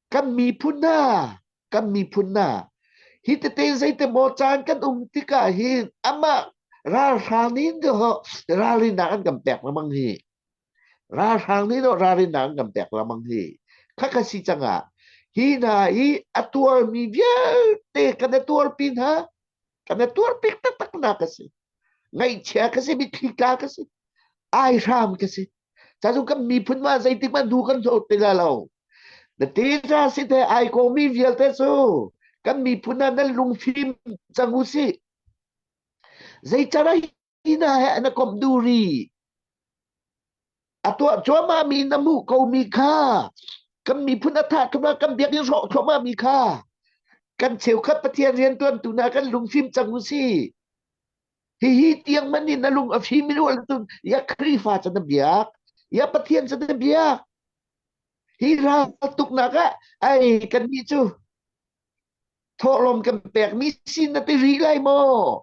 Speaker 4: kan miphun hna, kan miphun hna, hi tete zeite maw caan kan um tikah hin amah ralhrang nih ralrinnak an kan pek lengmang hi. Ralhrang nih ralrinnak an kan pek lengmang hi. Khakha si cangah hi hna hi a tuarmi vialte kan i tuarpi hna, kan i tuarpi taktak nak a si. Ngaihchia ka si, mitthli tla ka si, aihram ka si. Ca kan miphun ma zeitik man du kan thawt ti la lo. Na tisa si te ai ko mi vialte cu kan miphun ah nan lungfim cang u si. Zeicara hi na he na komh du ri. A tuah cuahmah mi na hmuh ko mi kha kan miphun a thah thluahmah kan biakinn hrawh thluahmah mi kha kan cheukhat Pathian riantuan tu hna kan lungfim cang u si. Hihi tiang man in na lung a fim in ual tun ya Khrihfa ca na biak ya Pathian ca na biak hi ral tuknak ah ai kan nih cu thawhlawm kan pekmi sin na ti rih lai maw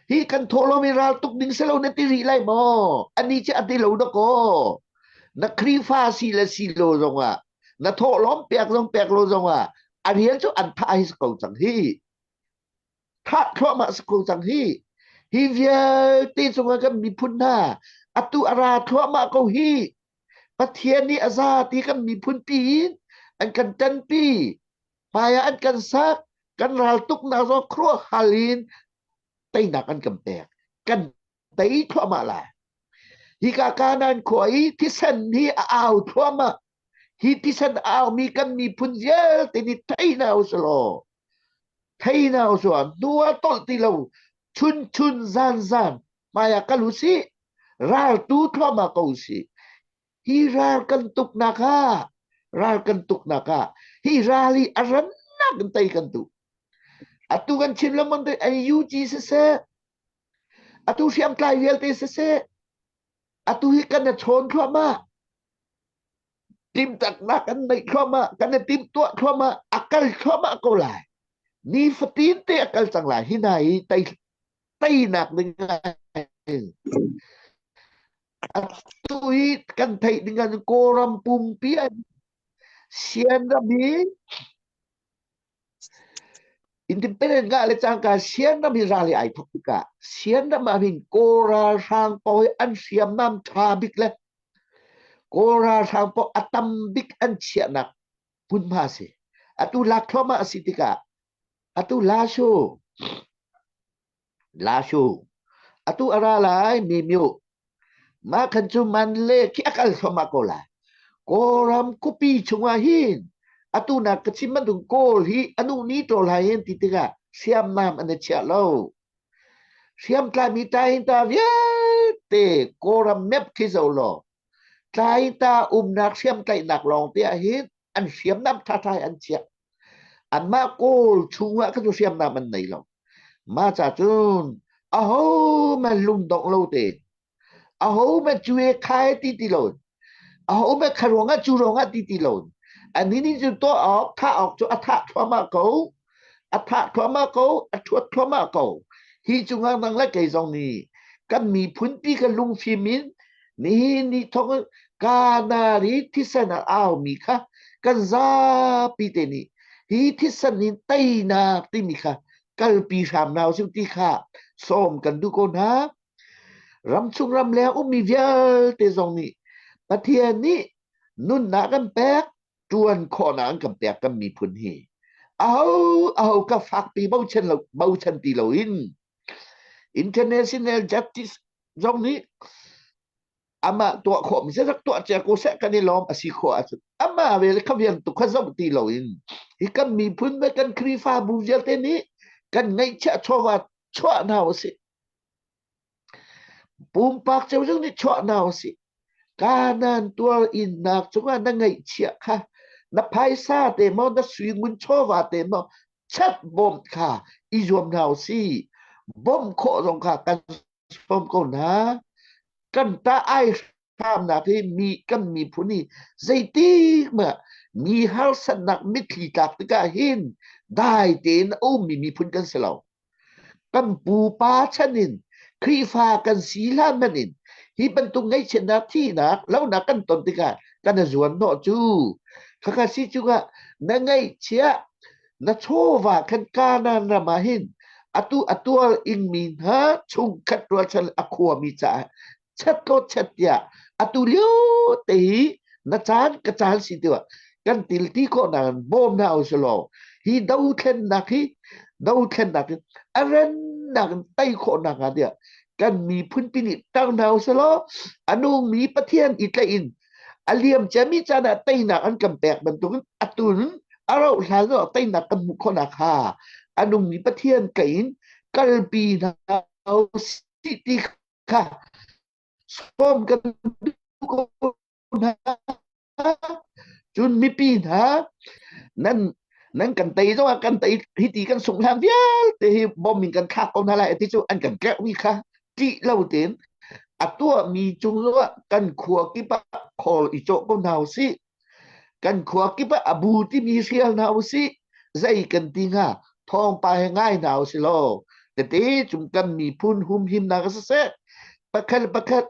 Speaker 4: hi kan thawhlawm i ral tuk ding selo na ti rih lai maw ani cu a ti lo dakaw na Khrihfa si le si lo zongah na thawhlawm pek zong pek lo zongah a rian cu an thah hi ko cang hi thah thluahmah si ko cang hi hi vialte cungah kan miphun hna atu a ra thluahmah ko hi Pathian nih a za ti kan miphun pi in an kan ṭanpi hmai ah an kan sak kan ral tuknak zong khuaruah hal in teinak an kan pek kan tei thluahmah lai hika Kanaan khua i thisen hi a au thluahmah hi thisen a aumi kan miphun vialte nih thei hna usih thei hna usih hnu ah tolh ti lo chun chun zan zan hmai ah kal usih ral tu thluahmah ko usih hi ral kan tuknak ah ral kan tuknak ah hi ral hi a rannak in tei kan duh atu kan chim lengmang te NUG siseh atu hriamtlai vialte siseh atu hi kan i chawn thluahmah timtaknak kan neih thluahmah kan i timtuah thluahmah a kal thluahmah ko lai nifatin te a kal cang lai hi hna hi tei teinak ding Atu hi kan theih ding ah Kawlram pumpi an Sian ram hi independent ngah le cangka Sian ram hi ral hi ai thok tikah Sian ram ah hin Kawl ralhrang pawl hi an hriamnam ṭha bik le Kawl ralhrang pawl a tam bik an chiahnak hmunhma a si. Atu lak thluahmah a si tikah atu Lashu Lashu atu a ra lai mi myu mah khan cu man le khi a kal thluahmah ko lai Kawlram khuapi chungah hin atu nak ka chim bantuk Kawl hi anu ni ṭawl hai hin ti tikah hriamnam an i chiah lo. Hriamtlaimi tlai-ta vialte Kawlram map khi zoh law tlai-ta umnak hriamtlaihnak lawng te ah hin an hriamnam ṭhaṭha hi an chiah. Anmah Kawl chungah kha cu hriamnam an nei lo. Mah ca cun ahohmanh lungdongh lo tein ahohmanh cu e khai ti ti lo ahohmanh kha ruangah cu ruangah ti ti lo ani nih cu tuah awk thah awk cu a thah thluahmah ko a thah thluahmah ko a thuat thluahmah ko hi cungah nang le kei zong nih kan miphun pi kan lungfim in nihin ni thong kanari thisen a au mi kha kan zapi te nih hi thisen in teinak timi kha kalpi hram hna usih ti kha sawm kan duh ko hna Ramchung ramleng ummi vialte zong nih Pathian nih nunnak an pek, ṭuan khawhnak an kan pek kan miphun hi. Aho aho ka fakpi bochan lo bochan ti loin International Justice zong nih amah tuah khawh mi rak tuah cia ko seh kan i lawm a si khawh ahcun amah ve le kha vian tu kha zoh ti loin hi kan miphun le kan Khrihfabu vialte nih kan ngeihchiah chawva chuah hna usih. Pumpak cio zong nih chuah hna usih. Kanan tuar innak cungah na ngeihchiah kha na phaisa te maw na sui ngun chawva te maw chat bawmh kha i zuam hna usih. Bawmh khawh zong kha kan sawm ko hna. Kan ta ai hramnak hi mi kan miphun hi zeitik mah mi harsatnak mitthli tlak tikah hin dai tein a ummi miphun kan si lo. Kan pupa chan in Khrihfa kan si hlan hmanh in hi bantuk ngaihchiatnak thihnak lonak kan ton tikah kan i zuan hnawh cu khakha si cungah na ngaihchiah na chawva khan Kanaan ram ah hin atu a tuar ingmi hna chungkhat rualchan a khuami caah chat ko chat tiah atu lio te hi na caan ka caan si tiah kan til ti khawh nak bawm hna usih law hi dothlennak hi dothlennak hi a rennak in tei khawh nak hnga tiah kan miphun pi nih tang hna usih law a nungmi Pathian i tlaih in a liam ciami caan ah teinak an kan pek bantukin atun a rauh hlan ah teinak kan hmuh khawh nak hnga a nungmi Pathian tlaih in kalpi hna usih ti kha sawm kan duh ko hna. Cun mipi hna nan nan kan tei zongah kan tei hi ti kan sungh hlan vialte hi bom in kan thlak ko hna lai ti cu an kan tlerhmi kha ṭih lo tein a tuahmi cung zongah kan khua kip ah khawl i cawh ko hna usih. Kan khua kip ah a bu timi hrial hna usih. Zei kan ti hnga thawngpang he ngai hna usih law tete cung kan miphun humhimnak siseh pakhat le pakhat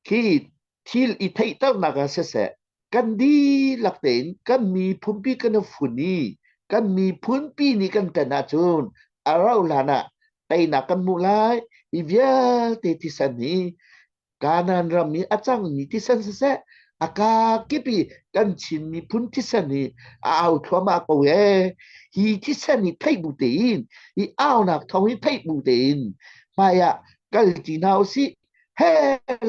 Speaker 4: khi thil i theihternak ah siseh kan dihlak tein kan miphunpi kan i fun i kan miphunpi nih kan ṭan ahcun a rauh hlan ah teinak kan hmuh lai. Hi vialte thisen hi Kanaan ram i a cangmi thisen siseh, a kaa kip i kan Chin miphun thisen hi a au thluahmah ko ee. Hi thisen hi theih bu tein, hi aunak thawng hi theih bu tein hmai ah kal ti hna usih. He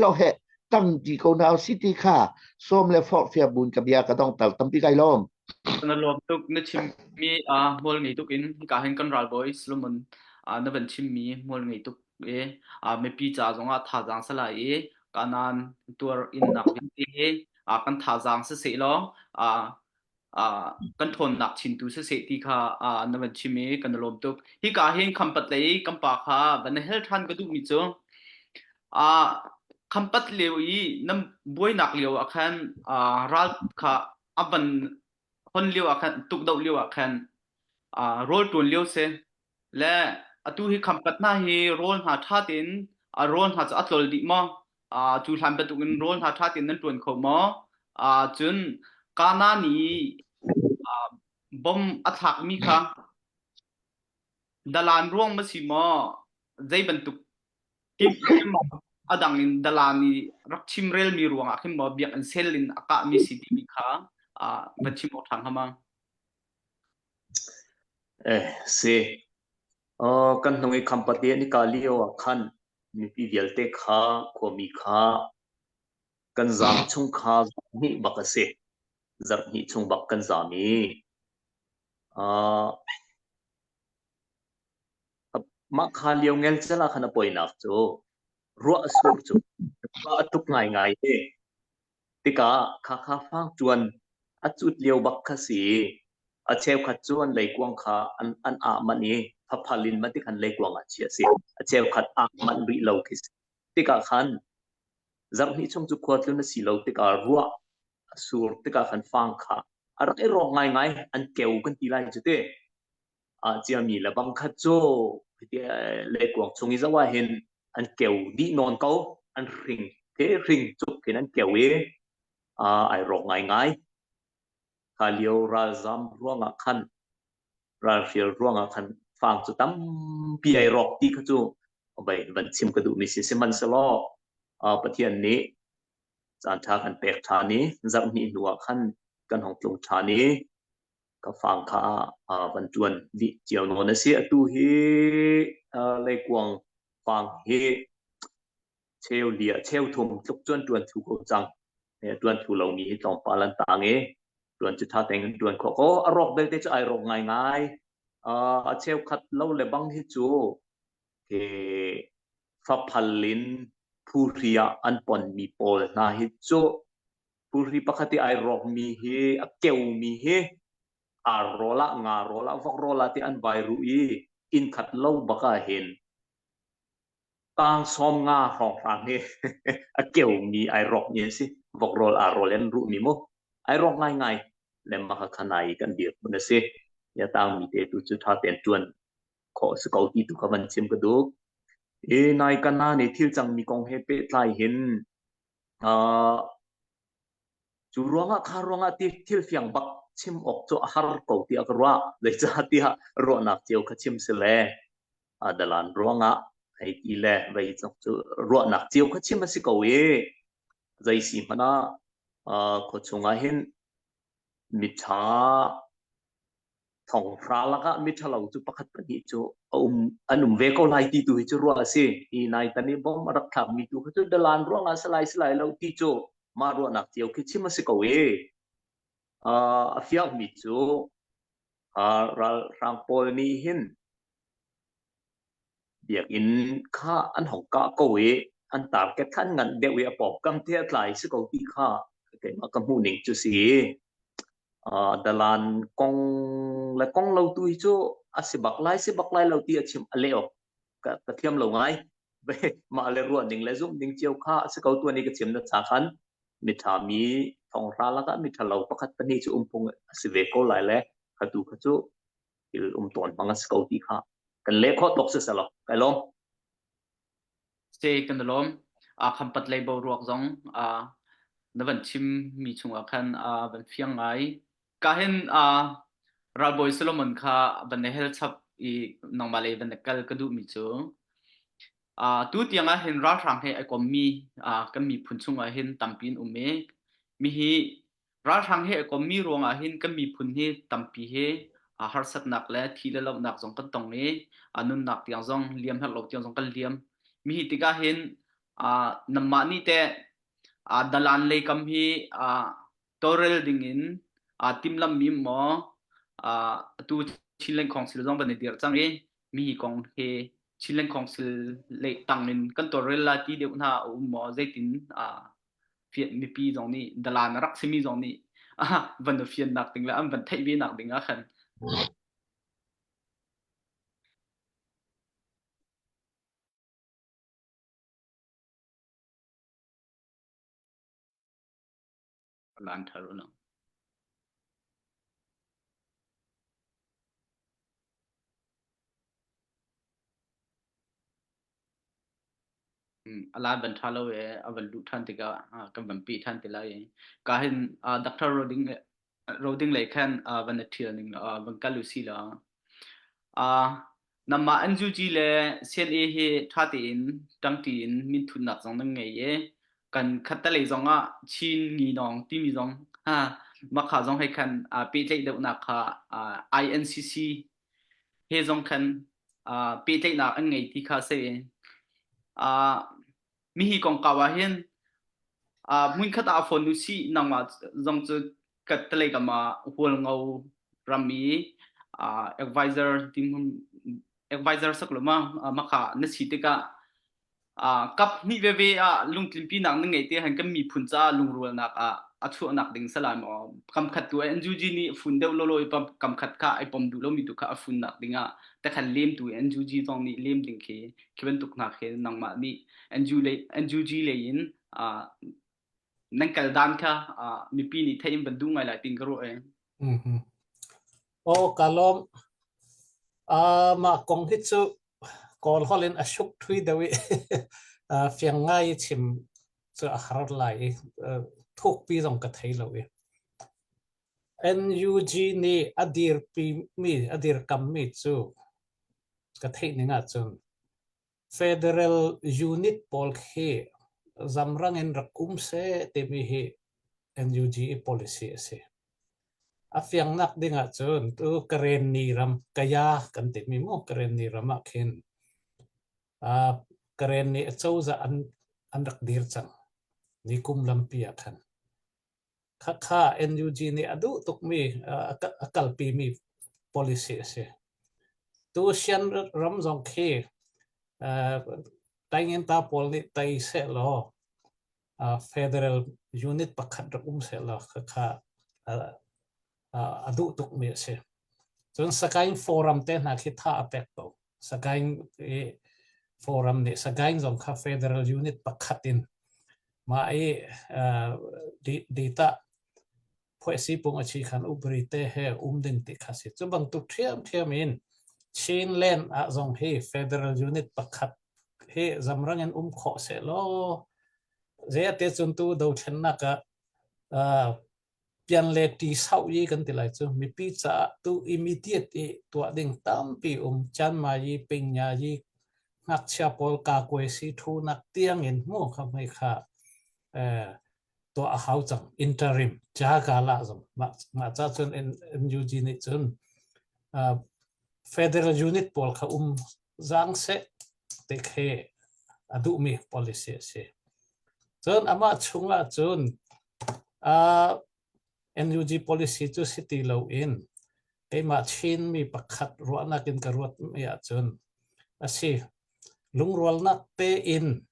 Speaker 4: lo he tang ti ko hna usih ti kha sawm le forhfial buin ka bia ka dongter tampi kai lawm.
Speaker 1: Na lawm tuk na chimmi hmual ngei tuk in hika hin kan ralbawi Solomon na van chimmi hmual ngei tuk i mipi ca zongah thazaang si lai i kanan tuar innak vialte hi kan thazaang siseh law kan ṭhawnnak chintu siseh ti kha na van chim i kan i lawm tuk. Hika hin khampat lei kan pa kha van na hel ṭhan ka duhmi cu khampat lio i nan buainak lio ah khan ral kha a van hon lio ah khan tukdoh lio ah khan rawl ṭuan lio si Le atu hi khampat hna hi rawl hna ṭha tein rawl hna cu a tlol dih maw? Cu hlan bantukin rawl hna ṭha tein nan ṭuan kho maw? Cun Kanaan i bom a thlakmi kha dalan ruang ma si maw? Zei bantuk a dang in dalan i rak chimrelmi ruangah khin maw biakinn sel in a kahmi si timi kha va chim awk ṭha hnga ma?
Speaker 2: Eh, si. Uh, kan hnung i khampati an i kah lio ah khan mipi vialte kha khuami kha kan zaam chung kha zarhhnih bak a si. Zarhhnih chung bak kan zaam i uh, Mah kha lio ngelcel ah khan a poinak cu ruah a sur cu ruah a tuk ngaingai i tikah khakha fang ṭuan a cut lio bak kha si. A cheukhat cu an leikuang kha an, an ah manh i faphal in mah tikhan leikuang ah chiah a si. A cheukhat ah manh rih lo khi si. Tikah khan zarh hnih chung cu khua tlun a si lo tikah ruah a sur tikah khan fang kha a rak i rawk ngaingai an keu kan ti lai cu ti. Ah ciami le bang khat cu leikuang chung i zoh ah hin an keu dih nawn ko an hring te hring cuk khin an keu i ai rawk ngaingai kha lio ralzam ruangah khan ralhrial ruangah khan fang cu tampi ai rawk ti kha cu vai van chim ka duhmi si sihmanhsehlaw Pathian nih caan ṭha kan pek ṭhan i zarh hnih hnu ah khan kan hong tlung ṭhan i ka fang kha van ṭuan dih cio nawn a si. Atu hi leikuang fang hi cheu lia cheu thum tluk cun ṭuan thu ko cang. Ṭuan thu lomi hi tlawmpal an tang i ṭuan cu ṭha tein ṭuan khawh ko. A rawk belte cu ai rawk ngaingai. A cheukhat lo le bang hi cu ke faphal in phuhri ah an ponmi pawl hna hi cu Pulhri pakhat i ai rawkmi hi a keumi hi ar rawl ah nga rawl ah vok rawl ah ti an vai ruh i inn khat lo bak ah hin tang sawm nga hrawnghrang hi a keumi ai rawkmi an si. Vok rawl ar rawl an ruhmi mu. Ai rawk ngaingai le mah kha nai kan dir hmun a si. Ya tangmi te tu cu tha tein tuan khawh si ko ti tu kha van chim ka duh. I nai kana nih thil cangmi kong he pehtlai hin Cu ruangah kha ruangah ti thil fiang bak chim awk cu a har ko tiah ka ruah. Zeicahtiah ruahnak cio kha chim si le dalan ruangah hei ti le vei cu ruahnak cio kha chim a si ko i zei si hmanh ah khuachung ah hin miṭha thonghra lakah miṭhalo cu pakhat pahnih cu a um an um ve ko lai ti tu hi cu ruah a si. Hi nai tan i bom a rak thlakmi tu kha cu dalan ruangah si lai si lai lo ti cu mah ruahnak cio khi chim a si ko i a fiangmi cu ralhrang pawl nih hin biakinn kha an hong kah ko i an target kha an nganh deuh i a pawngkam te a tlai si ko ti kha keimah ka hmuh ning cu si. Dalan kong le kong lo tu hi cu a si bak lai si bak lai lo ti a chim a leh awk ka, ka thiam lo ngai. Mah le ruah ning le zumh ning cio kha a si ko tuan i ka chim na cha khan miṭha mi thonghra lakah miṭha lo pakhat pahnih cu um phung a si ve ko lai le kha tu kha cu thil um tawn hmang a si ko ti kha kan leh khawh tawk si selaw kai lawm.
Speaker 1: Se kan lawm. A khampat lei boruak zong a na van chim mi chungah khan a van fiang ngai. Ka hin a ralbawi Solomon kha van na hel chap i nangmah lei van na kal ka duh mi cu tu tiang ah hin ralhrang he ai kom mi kan miphun chungah hin tampi an um i mi hi Ralhrang he a kommi ruangah hin kan miphun hi tampi hi harsatnak le thi le lohnak zong kan tong i nunnak tiang zong liam herh lo tiang zong kan liam. Mi hi tikah hin nanmah nih teh dalan lei kam hi tawlrel dingin timhlamhmi maw atu Chinland Council zong van i dirh cang i mi hi kong hi Chinland Council lei tang in kan tawlrel la ti deuh hna a um maw zeitin mipi zong nih dalan a rak simi zong nih van fiannak ding le an van theih ve nak ding ah khan lan thar no A lan van ṭha lo i a van luh ṭhan tikah kan van peh ṭhan te lai i ka hin doctor roding roding lei khan van i ṭhial ning van kal usih law nangmah NUG le CNA hi ṭha tein ṭangṭi in minthutnak zong nan ngei i kan khattelei zong ah Chin Nginawng timi zong mah kha zong hei khan pehtlaih deuhnak kha INCC he zong khan pehtlaihnak an ngei ti kha a si. Mihi kongkau ah hin hmunkhat ah fawn u sih nangmah zong cu ka kam ah Hualngo ram i advisor dinhmun. advisor sak lo ma maka na si tikah kap hnih veve ah lungtlinpinak na ngeih te han kan miphun caah lungrualnak ah a chuahnak ding salai maw kam khat tu NUG nih fun deuh lolo i kam khat kha ai pom duh lomi tu kha a funnak ding ah takhan lem tu NUG zong nih lem ding khi khi bantuk hna khi nangmah nih NUG lei NUG lei in nan kal dan kha mipi nih theih in van duh ngai lai tin ka ruah e.
Speaker 3: Mm-hmm. Oh ka lawm. Uh, mah kong hi cu Kawl holh in a suk thui deuh i fiang ngai i chim cu a har lai i thukpi zong ka thei lo i. NUG nih a dirpimi a dirkammi cu ka theih ning ahcun Federal unit pawl khi zamrang in rak um seh timi hi NUG i policy a si. A fiangnak ding ahcun tu Karenni ram Kaya kan timi mu Karenni ram ah khin uh, Karenni acozah an an rak dir cang ni kum lampi ah khan. Khakha NUG nih a duh tukmi a kalpimi policy a si. Tu Shan ram zong khi Tainginta pawl nih tei sehlaw federal unit pakhat rak um sehlaw khakha a duh tukmi a si. Cun Sagaing Forum te hna khi tha a pek ko. Sagaing i forum nih Sagaing zong kha federal unit pakhat in mah i data phuaisi pung a chi khan upri te he um ding ti kha si. Cu bantuk ṭhiamṭhiam in Chinland ah zong hi federal unit pakhat hi zamrang in um khawh seh law zei ate cun tu dothlennak ah pian le ṭi sauh i kan ti lai cu mipi caah tu immediate i tuah ding tampi um Chanmai i Pingya i ngakchia pawl kakuaisi thunak tiang in mu kha hmai kha eh, tuah a hau cang interim jagala zong mah mah ca cun NUG nih cun uh, federal unit pawl kha um zang seh te khe a duhmi policy a si. Cun amah chungah cun uh, NUG policy cu si ti loin keimah Chinmi pakhat ruahnak in ka ruatmi ahcun a si. Lungrualnak tein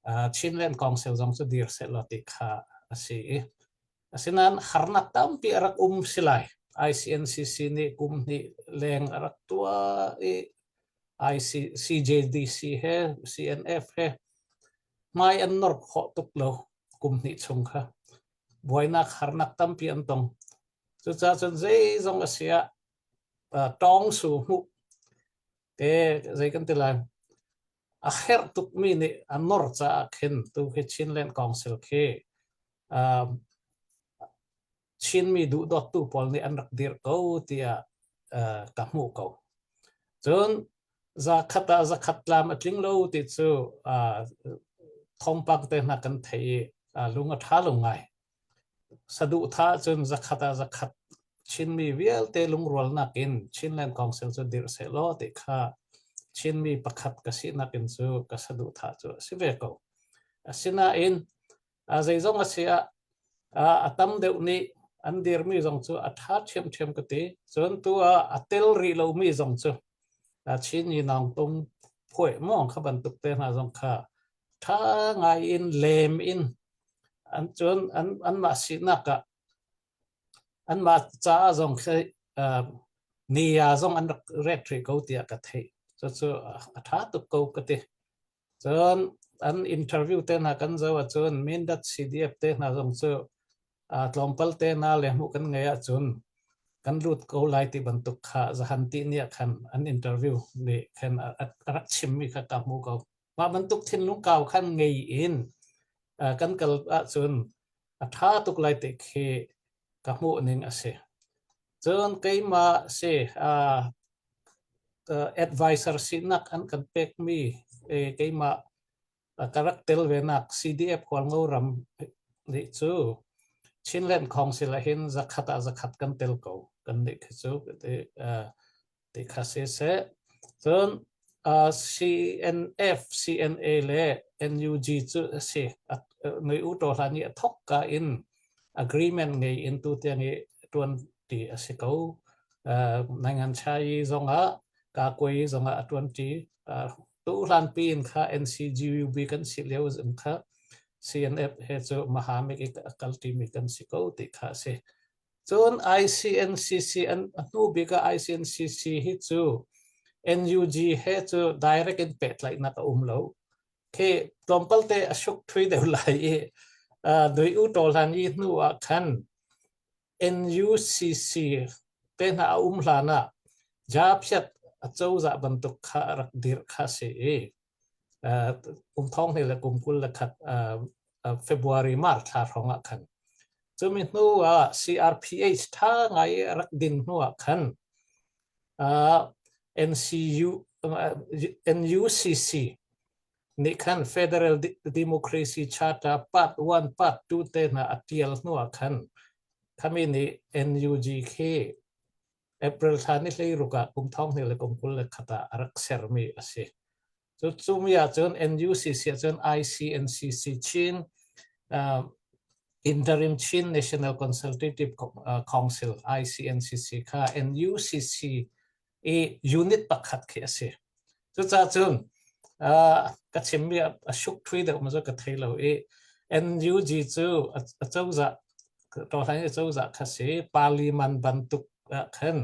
Speaker 3: uh, Chinland Council zong cu dir sehlaw ti kha a si i asinain harnak tampi a rak um si lai. ICNCC nih kum hnih leng a rak tuah i IC, CJDC he CNF he hmai an nor khawh tuk lo kum hnih chung kha buainak harnak tampi an tong. Cucaah cun zeizong a si ah tawng su hmuh te zei kan ti lai a herh tukmi nih a nor caah khin tu khi Chinland Council khi um, Chinmi duhdawttu pawl nih an rak dirh ko tiah uh, ka hmuh ko. Cun zakhat ah zakhat tlam a tling lo ti cu uh, thawngpang te hna kan thei i uh, lung a ṭha lo ngai. Saduhthah cun zakhat ah zakhat Chinmi vialte lungrualnak in Chinland Council cu dirh sehlaw ti kha Chinmi pakhat ka sinak in cu ka saduhthah cu a si ve ko. Asinain zeizong a si ah a tam deuh nih an dirmi zong cu a ṭha ṭhiamṭhiam ka ti. Cun tu ah a tel rih lomi zong cu Chin Yinang Tung phuai maw kha bantuk te hna zong kha ṭha ngai in lem in an cun an anmah sinak ah anmah caah zong khi uh, nia zong an rak rek rih ko tiah ka theih cucu a ṭha tuk ko ka ti cun an interview te hna kan zoh ahcun Mindat CDF te hna zong cu uh, tlawmpal te hna le hmuh kan ngei ahcun kan lut ko lai ti bantuk kha zahan ti ni ah khan an interview nih khan a rak chimmi kha ka hmu ko Mah bantuk thinlung kau khan ngei in kan kal ahcun a ṭha tuk lai ti khi ka hmuh ning a si. Cun keimah si advisor sinak an kan pekmi keimah ka rak tel venak CDF Hualngo ram nih cu Chinland Council ah hin zakhat ah zakhat kan tel ko kan nih khi cu ti kha siseh cun uh, CNF CNA le NUG cu a si noi u to hlan i a thok ka in agreement ngei in tu tiang i tuan ti a si ko uh, nangan chai zong ah Kakuai zongah a ṭuanṭi. Tuhlan piin kha NCGUB kan si lio zong kha CNF he cu Mahamik i a kalṭimi kan si ko ti kha a si. Cun ICNCC an a hnu bik ah ICNCC hi cu NUG he cu direct in pehtlaihnak a um lo. Khi tlawmpal te a suk thui deuh lai i dui u ṭawl hlan i hnu ah khan NUCC te hna a um hlan ah Japhiat acozah bantuk kha a rak dirh kha a si i kum thong hnih le kum 21 February March thla hrawng ah khan cumi hnu ah CRPH tha ngai i a rak din hnu ah khan NCU NUCC nih khan Federal Democracy Charter Part 1 Part 2 te hna a tial hnu ah khan khami nih NUG khi April thla ni 16 ah kum thong hnih le kum 21 ah a rak sermi a si. Cu cumi ahcun NUCC ahcun ICNCC Chin uh, Interim Chin National Consultative Council ICNCC kha NUCC i unit pakhat khi a si. Cucaah cun ka chimmi a suk thui deuh ma cu ka thei lo i NUG cu a cozah tawhlan i cozah kha si parliament bantuk ah khan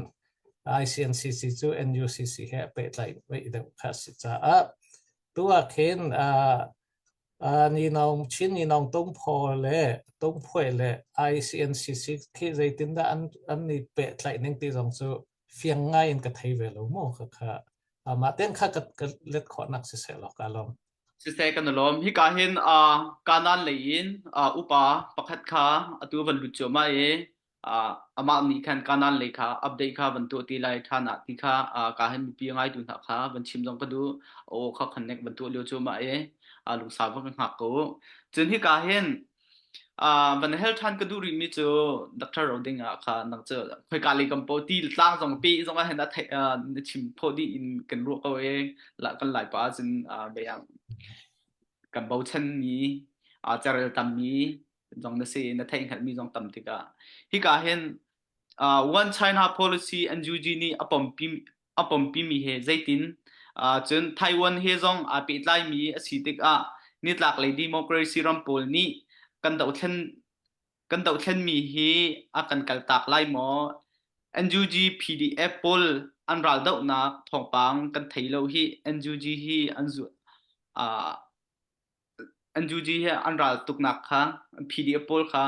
Speaker 3: ICNCC cu NUCC he a pehtlaih deuh kha a si caah tu ah khin Ninawng Chin Ninawng Tungphaw le Tungphuai le ICNCC khi zeitindah an an i pehtlaih ning ti zong cu fiang ngai in ka thei ve lo mu kha kha mah ten kha ka ka let khawhnak siseh law ka lawm.
Speaker 1: Siseh kan lawm. Hika hin Kanan lei in upa pakhat kha atu van lut cuahmah i amah nih khan Kanan lei kha update kha van tuah ti lai ṭhan ah ti kha ka hin mipi ngaitu hna kha van chim zong ka duh. Aw kha connect van tuah lio cuahmah i lungsau van ka hngak ko. Cun hika hin van hel ṭhan ka duh rihmi cu Dr. Roding ah kha nang cu khoika lei kam paoh ti tlang zong pe zong ah hin a theih na chim khawh dih in kan ruah ko i kan lai pa ahcun bia kan bochanmi carel tammi zong na si na theih hngalhmi zong tam tikah hika hin One China Policy NUG nih a pompi a pompimi he zeitin cun Taiwan he zong aa pehtlaimi a si tikah nitlaklei democracy ram pawl nih kan dohthlen kan dohthlenmi hi a kan kaltak lai maw? NUG PDF pawl an raldohnak thawngpang kan thei lo hi NUG hi an zu uh, NUG hi an ral tuknak kha PDF pawl kha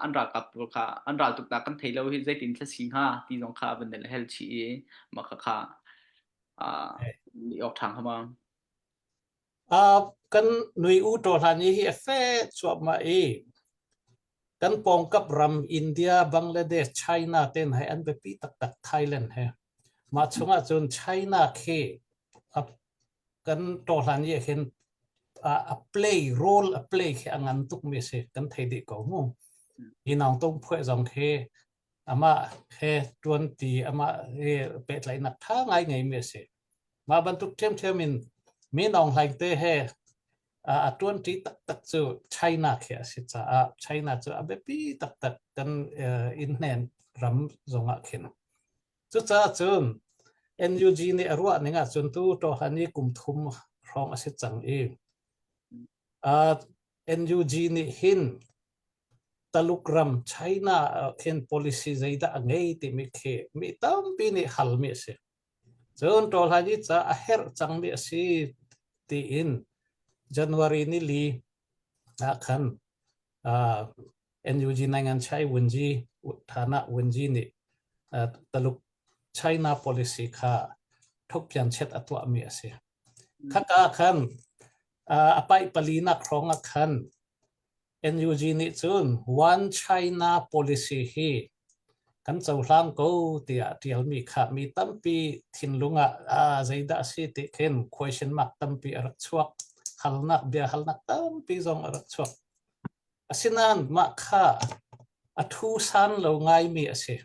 Speaker 1: an ralkap pawl kha an ral tuknak kan thei lo hi zeitin thla si hnga ti zong kha van hel chih i mah kha kha ni awk ṭhang hama.
Speaker 3: Kan nui u ṭaw hlan hi a fe cuahmah i kan pawngkap ram India, Bangladesh, China te hna hi an biapi taktak Thailand he. Mah chungah cun China khi kan ṭawhlan i hin a play role a play khi a ngan tukmi a si kan thei dih ko mu. Hi naung tung phuai zong khi amah he ṭuanti amah he pehtlaihnak ṭha ngai ngeimi a si. Mah bantuk ṭhiamṭhiam in mi Naung Hlaing te he a ṭuanṭi taktak cu China khi a si caah China cu a biapi taktak kan inn hnen ram zongah khin. Cucaah cun NUG nih a ruah ning ahcun tu ṭawhlan i kum thum hrawng a si cang i uh, NUG nih hin Taluk ram China khin policy zeidah a ngei timi khi mi tampi nih halmi a si. Cun ṭawhlan i ca a herh cangmi a si tiin January ni li ah khan uh, NUG Naingan Chai Wunji Thana Wunji nih Taluk China policy kha thukpian chet a tuahmi a si. Khaka khan a paih palinak hrawng ah khan NUG nih cun One China policy hi kan cohlang ko tiah ṭialmi kha mi tampi thinlung ah zeidah a si ti khin question mark tampi a rak chuak. Halnak bia halnak tampi zong a rak chuak. Asinain mah kha a thu san lo ngaimi a si.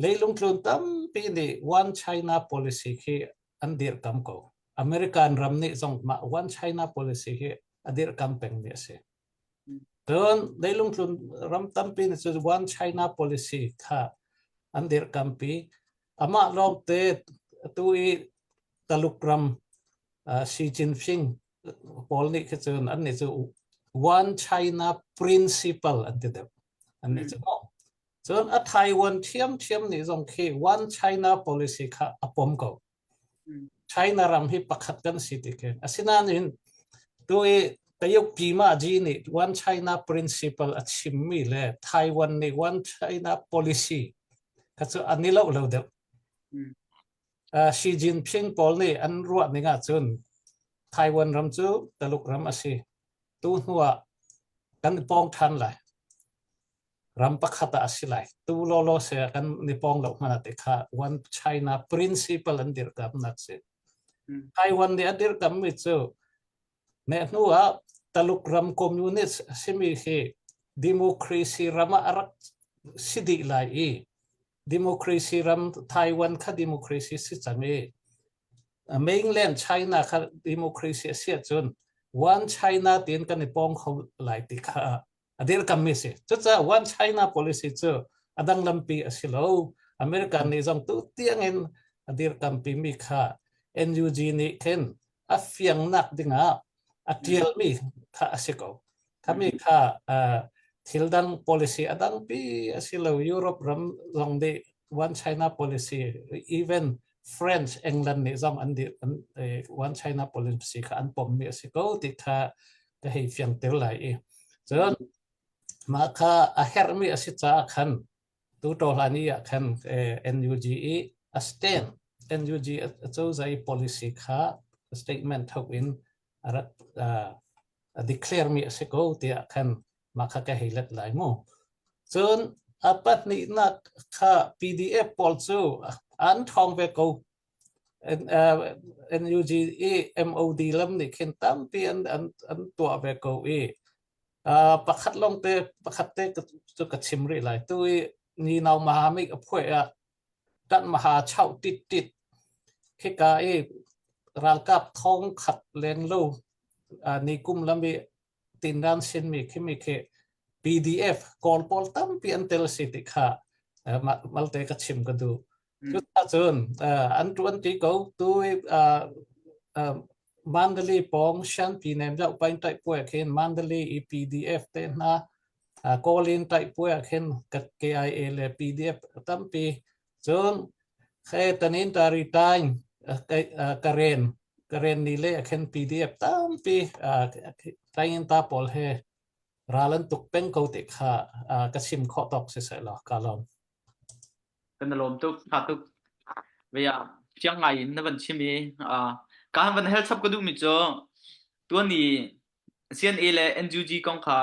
Speaker 3: Leilung tlun tampi nih One China policy khi an dirhkam ko. American ram nih zong mah One China policy hi a dirhkam pengmi a si. Cun leilung tlun ram tampi nih cun One China policy kha an dirhkampi. Amah lawngte Atu i Taluk ram Xi Jinping pawl nih khi cun an nih cu One China Principle an ti deuh. An nih cu cun a Taiwan ṭhiamṭhiam nih zong khi One China policy kha a pom ko. China ram hi pakhat kan si ti khi. Asinain tu i Tayuk Pima Ji nih One China Principle a chimmi le Taiwan nih One China Policy kha cu an i lo lo deuh. Xi Jinping pawl nih an ruah ning ahcun Taiwan ram cu Taluk ram a si. Tu hnu ah kan i pawng ṭhan lai. Ram pakhat ah a si lai. Tu lawlaw se kan ni pawng lo hmanh ah ti kha One China Principle an dirkamnak si. Taiwan nih a dirkammi cu meh hnu ah Taluk ram communist a simi hi democracy ram ah a rak si dih lai i democracy ram Taiwan kha democracy si cang i mainland China kha democracy a si ahcun One China tiin kan i pawng kho lai ti kha a dirkammi si. Cucaah One China policy cu a dang lampi a si lo. American nih zong tu tiangin a dirkampi mi kha NUG nih khin a fiangnak dingah a ṭialmi kha a si ko. Khami kha thil dang policy a dangpi a si lo. Europe ram zong nih One China policy even French England nih zong an an One China policy kha an pommi a si ko ti kha ka hei fiangter lai i cun mah kha a herhmi a si caah khan tu hlan i ah khan NUG i a stand NUG acozah i policy kha statement thok in a rak a declare mi a si ko tiah khan mah kha ka hei let lai mu cun a pahnihnak kha PDF pawl cu an ṭhawng ve ko NUG i MOD lam nih khin tampi an an an tuah ve ko i pakhat lawng te pakhat te cu ka chim rih lai tu i ni nau mahamik a phuai ah kan maha chau tit tit khika i ralkap thong khat leng lo ni kum lam i tinran sinmi khimi khi PDF kawl pawl tampi an tel si ti kha malte ka chim ka duh. Cucun an tuan ti ko tu Mandalay pawng Shanpi nem deuh pain tai puai khin Mandalay i PDF te hna Kawlin tai puai khin KIA le PDF tampi cun khe tanin tari tain Karen Karen ni le khen PDF tampi tain ta pawl he ral an tuk peng ko ti kha ka chim khawh tawk si seh law ka lawm.
Speaker 1: Kan i lawm tuk, tha tuk. Vei ah fiang ngai in na van chim i ka han van hel chap ka duhmi cu tuan i CNA le NUG kong kha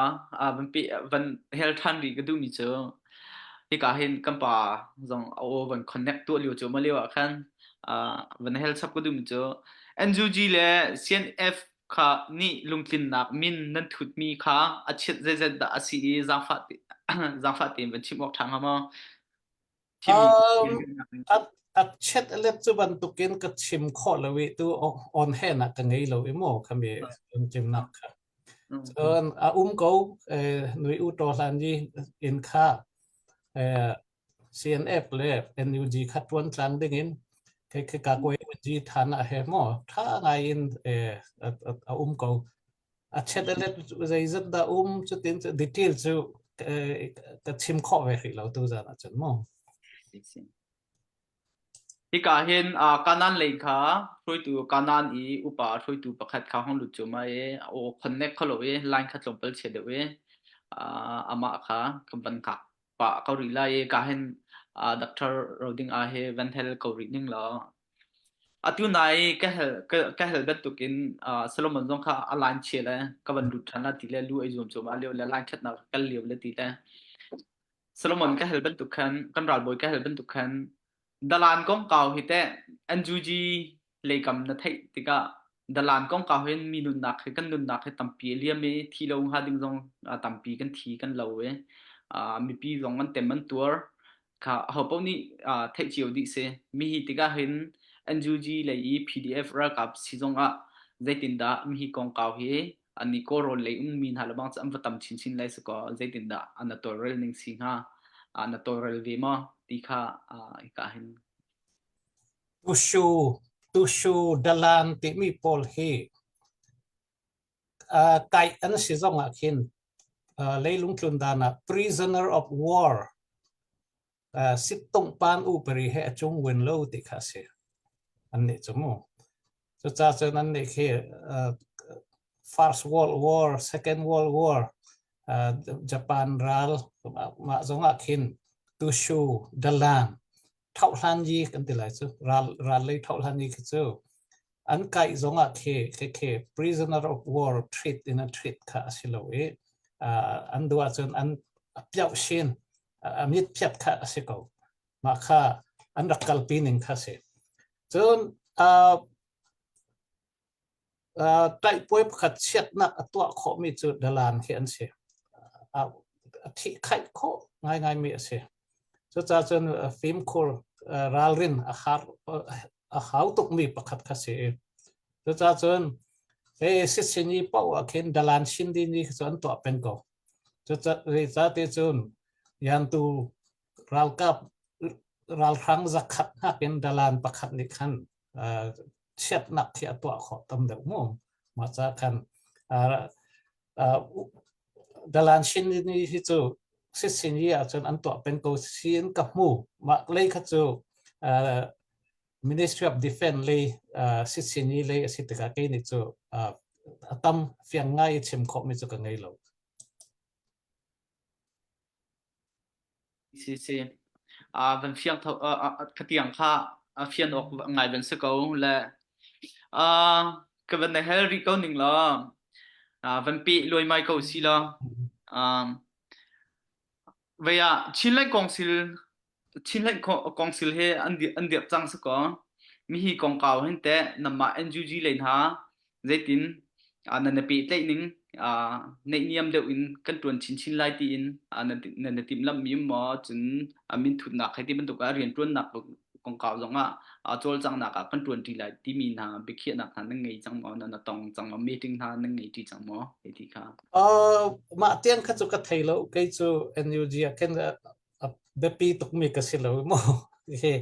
Speaker 1: van pe van hel ṭhan rih ka duhmi cu hika hin kan pa zong a aw van connect tuah lio cu ma lio ah khan van hel chap ka duhmi cu NUG le CNF kha nih lungtlinnak min nan thutmi kha a chiat zeizat dah a si i zaangfah zaangfah tein van chim awk ṭha hnga maw?
Speaker 3: Um, a chet let cu bantukin ka chim khawh lo i tu on hand ah ka ngei lo i maw khami chimnak kha. Cun a um ko nui u to hlan i in kha CNF le NUG kha ṭuan tlang dingin khi ka koi NUG than ah he maw ṭha ngai in a um ko. A chet a let zeizat dah um cutin detail cu ka chim khawh ve rih lo tu zan ahcun mu.
Speaker 1: Hika hin Kanan lei kha hruaitu Kanan i upa hruaitu pakhat kha hong lut cu ma i aw connect kho lo i line kha tlawmpal chia deuh i amah kha kan van hngak pah ko rih lai i ka hin Doctor Roding a he van hel ko rih ning law atu nai ka hel ka hel bantukin Solomon zong kha a line chia le ka van lut ṭhan la ti le lu ai zuam cuahmah lio le line ṭhatnak kal lio le ti le Solomon ka hel bantuk khan kan ralbawi ka hel bantuk khan Dalan kongkau hi teh NUG leikam na theih tikah dalan kongkau hin mi nunnak hi kan nunnak hi tampi a liam i thi lo hnga ding zong tampi kan thi kan lo i mipi zong an tem an tuar kha ahopaoh nih theih cio dih si. Mi hi tikah hin NUG lei i PDF ralkap si zongah zeitindah mi hi kongkau hi an i kawlrawl lei ummi hna lebang cu an va tam chinchin lai si kaw zeitindah an tawlrel ning si hnga na tawlrel ve maw ti kha hika hin.
Speaker 3: Tushu tushu dalan timi pawl hi kaih an si zong ah khin leilung tlun dan ah prisoner of war sittung pan u pari he a cung wen lo ti kha si an nih cu mu. Cucaah cun an nih khi First World War, Second World War, Japan ral mah zong ah khin tushu dalan thohlan yi kan ti lai cu ral ral lei thohlan yi khi cu an kaih zong ah khi khi khi prisoner of war treat in a treat kha a si lo i an duh ahcun an piauh sin a mit phiat kha a si ko mah kha an rak kalpi ning kha si cun Tlaihpuai pakhat chiatnak a tuah khawhmi cu dalan khi an si. A thihkhaih khawh ngaingaimi a si. Cucaah cun fimkhur ralrin a har a hau tukmi pakhat kha si. Cucaah cun hei sisini paoh ah khin dalan sindini khi cu an tuah peng ko. Cucaah cun yantu ralkap ralhrang zakhat hnakin dalan pakhat nih khan chiatnak khi a tuah khawh tam deuh mu. Mah ca khan dalan shin ni hi cu sisin yi ahcun an tuah peng ko siin ka hmu. Mah lei kha cu Ministry of Defense lei sisin yi lei a si tikah kei nih cu a tam fiang ngai i chim khawhmi cu ka ngei lo.
Speaker 1: Si si. Van fiang tho khatiang kha a fian awk ngai van si ko le ka van na hel rih ko ning law van pe luaimai ko si law vei ah Chinland Council Chinland Council he an an dirh cang si kaw mihi kongkau hin teh namah NUG lei hna zeitin nan na pehtlaih ning naihniam deuh in kan ṭuan chinchin lai tiin nan na timhlamhmi um maw? Cun minthutnak hei ti bantuk ah rianṭuannak kongkau zongah cawlcanghnak ah kan ṭuanṭi lai timi hna biakhiahnak hna nan ngei cang maw? Nan tong cang maw? Meeting hna nan ngei ṭi cang maw? Hei ti kha.
Speaker 3: Mah tiang kha cu ka thei lo. Kei cu NUG ah khin a biapi tukmi ka si lo mu. Hi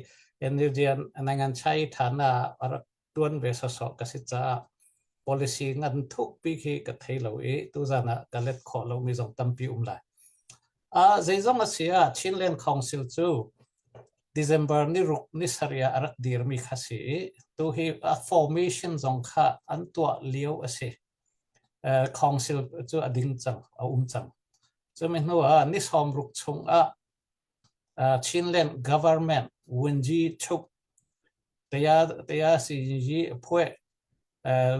Speaker 3: NUG ah ngan chai ṭhan ah a rak ṭuan ve sawsawh ka si caah policy ngan thukpi khi ka thei lo i tuzan ah ka let khawh lomi zong tampi um lai. Uh, zeizong a si ah Chinland Council cu December ni ruk ni sarih ah a rak dirmi kha si i tu hi a formation zong kha an tuah lio a si. Uh, council cu a ding cang, a um cang. Cumi hnu ah ni 60 chung ah Chinland government ဝန်ကြီးချုပ် တရားတရားစီရင်ရေးအဖွဲ့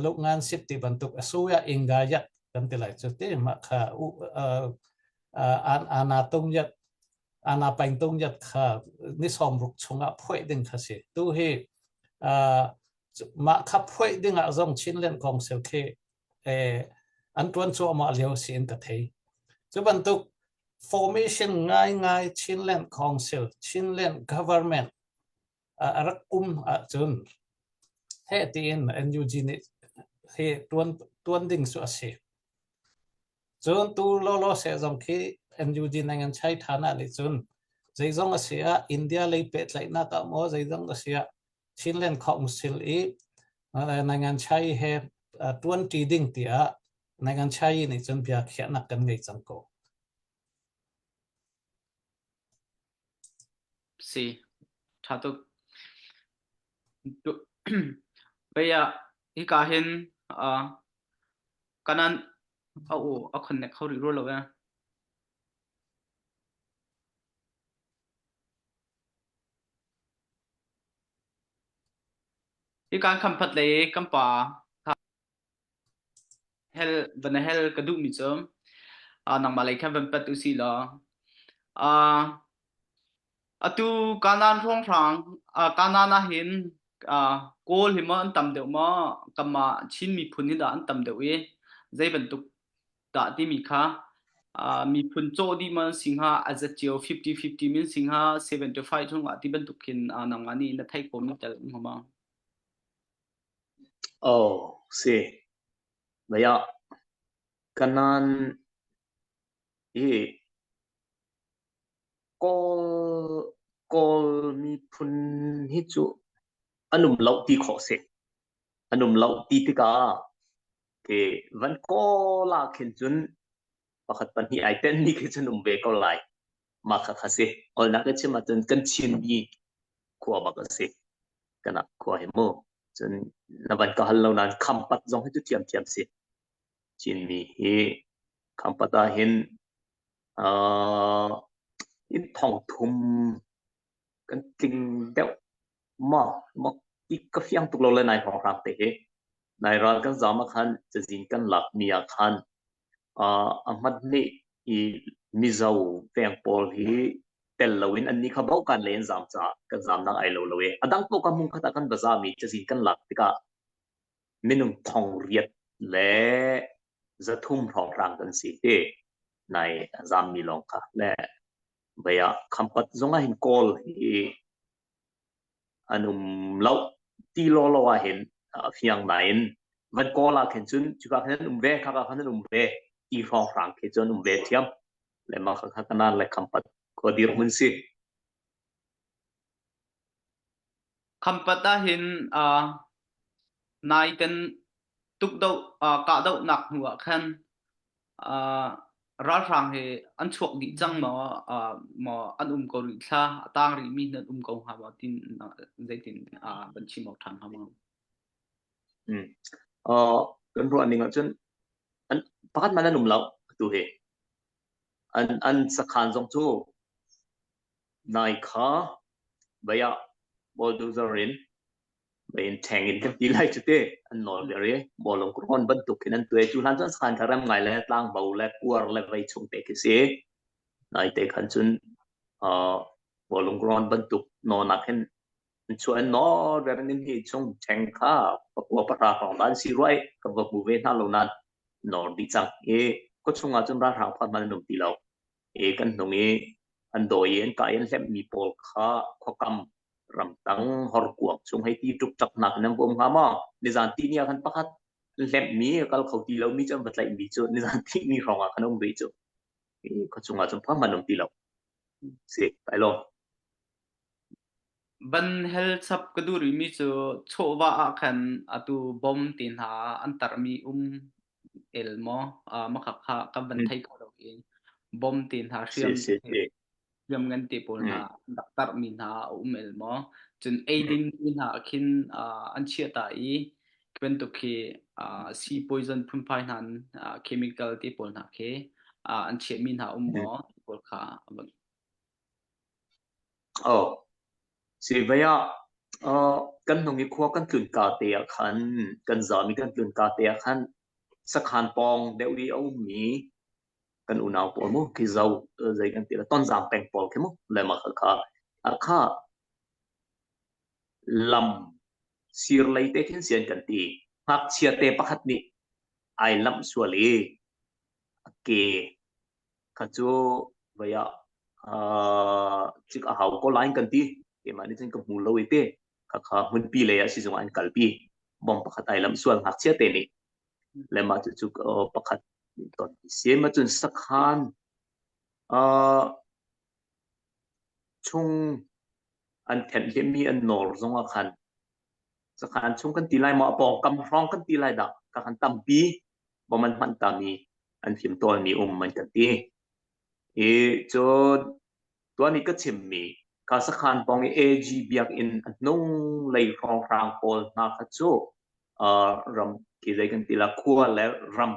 Speaker 3: လုပ်ငန်းစစ်ti bantuk အစိုးရအင်္ဂါရပ်kan ti lai cu ti mah kha အာဏာသုံးရပ် အာဏာပိုင်သုံးရပ်kha ni 60 chungah phoih ding kha si tu hi mah kha phoih ding ah zong Chinland Council khi an tuan cuahmah lio si in ka thei cu bantuk formation ngaingai Chinland Council Chinland Government a rak um ahcun heh tiin NUG nih hi tuan tuan ding cu a si. Cun tu lawlaw seh zong khi NUG nang chai than ah nih cun zeizong a si ah India lei pehtlaihnak ah maw zeizong a si ah Chinland Council i nangan chai he tuan ṭi ding tiah nangan chai nih cun bia khiahnak kan ngei cang ko.
Speaker 1: Si, ṭha tuk. Pei ah hika hin uh, kanan a aw a connect kho rih rua lo eh. Hika khampat lei kan pa Hell van hell ka duhmi cu nangmah lei khan van pat usih law atu Kanaan hrawnghrang Kanaan ah hin Kawl hi maw an tam deuh maw kanmah Chin miphun hi dah an tam deuh i zei bantuk dah timi kha miphun cawh dih maw an si hnga a zat cio 50-50 min si hnga 75 chungah ti bantuk khin nangmah nih na theih khawhmi tel um hnga maw?
Speaker 2: Oh, si. Mei ah kanan i Kawl Kawl miphun hi cu. An um lo ti khawh si. An um lo ti tikah ke van kawl ah khin cun pakhat pahnih ai ten mi khi cun um ve ko lai. Mah kha kha si. Olnak i chim ahcun kan Chinmi khua bak a si. Kana khua hi mu. Cun na van ka hal lo nain Khampat zong hi cu thiamthiam si. Chinmi hi Khampat ah hin uh, in thong thum kan tling deuh ma ma ti ka fiang tuk lo le nai hrawng hrang te hi nai ral kan zam ah khan cazin kan lak mi ah khan uh, a hmat nih i Mizo veng pawl hi tel loin an ni kha bau kan le an zam caah kan zam nak ai lo lo e adang po ka mung khat ah kan baza mi cazin kan lak tikah minung thong riat le zathum hrawng hrang kan si te nai zam mi lawng kha le Vei ah Khampat zong ah hin Kawl hi an um lo ti lawlaw ah hin a fiang nain van Kawl ah khin cun cuka khin an um ve khaka khan an um ve ti hrawnghrang khi cu an um ve thiam le mah khakha kanan le Khampat khua dirhmun si.
Speaker 1: Khampat ah hin uh, nai kan tukdoh uh, kahdohnak hnu ah khan Uh, ralhrang hi an chuak dih cang maw uh, maw an um ko rih thla a tang rih mi nan um ko hnga maw tin zeitin uh, van chim awk ṭhan hnga maw?
Speaker 2: Mm. Uh, kan ruah ning ahcun an pakhat man an um lo tu hi an an sakhan zong cu nai kha baya bulldozer in in ṭheng in kan ti lai cu te an nawl viar i bawlung rawn bantuk khin an tuai cu hlan cun sakhan kha rem ngai le tlangbo le kuar le vei chung te khi si nai te khan cun bawlung rawn bantuk nawn ah khin an chuah an nawl viar in hi chung ṭheng kha pakua pahra hrawng dan si ruai ka va hmu ve hna lo nan nor dih cang i khuachung ah cun ralhrang phat man an um ti lo i kan hnung i an dawi i an kah i an hlemh mi pawl kha khuakam ramtang horkuang chung hei ti ṭukṭak nak in an va um hnga maw? Nizan tihni ah khan pakhat an hlemhmi a kal kho ti lomi cu an va tlaihmi cu nizan tihni hrawng ah khan um rih cu. I khuachung ah cun phang man um ti lo. Si, kai lawm.
Speaker 1: Ban hel chap ka duh rihmi cu chawhvah ah khan atu bom te hna an tarmi um el maw? Uh, makha kha kan van thei kho lo i bom te hna
Speaker 2: Si,
Speaker 1: hriam
Speaker 2: si, si.
Speaker 1: hriamngan te pawl hna an rak tarhmi hna a um el maw? Cun eidin ti hna ah khin uh, an chiah ta i khi bantuk khi uh, sii poison phunphai hna uh, chemical te pawl hna khi uh, an chiahmi hna um maw? Ti pawl kha a van
Speaker 2: Oh, si vei ah uh, kan hnung i khua kan tlun ka te ah khan kan zam i kan tlun ka te ah khan sakhan pawng deuh i a ummi kan unau pawl mu khi zo zei kan ti la tonzang peng pawl khi mu le ma kha kha a kha lam sir lei te khin sian kan ti ngakchia te pakhat nih ai lamh sual i a ke kha cu vaya cik a hau ko lain kan ti keimah nih cun ka hmu lo i te kha kha hmunpi lei ah sizung an kalpi bom pakhat ai lamh sual ngakchia te nih le mah cu cu pakhat ton si ma cun sakhan chung an thenh hlimmi an nawr zong ah khan sakhan chung kan ti lai maw a pawngkam hrawng kan ti lai dah ka kan tampi bom an hman tami an fim tawlmi um an kan ti i cun tuan i ka chimmi ka sakhan pawng i AG biakinn a hnung lei hrawnghrang pawl hna kha cu ram khi zei kan ti la khua le ram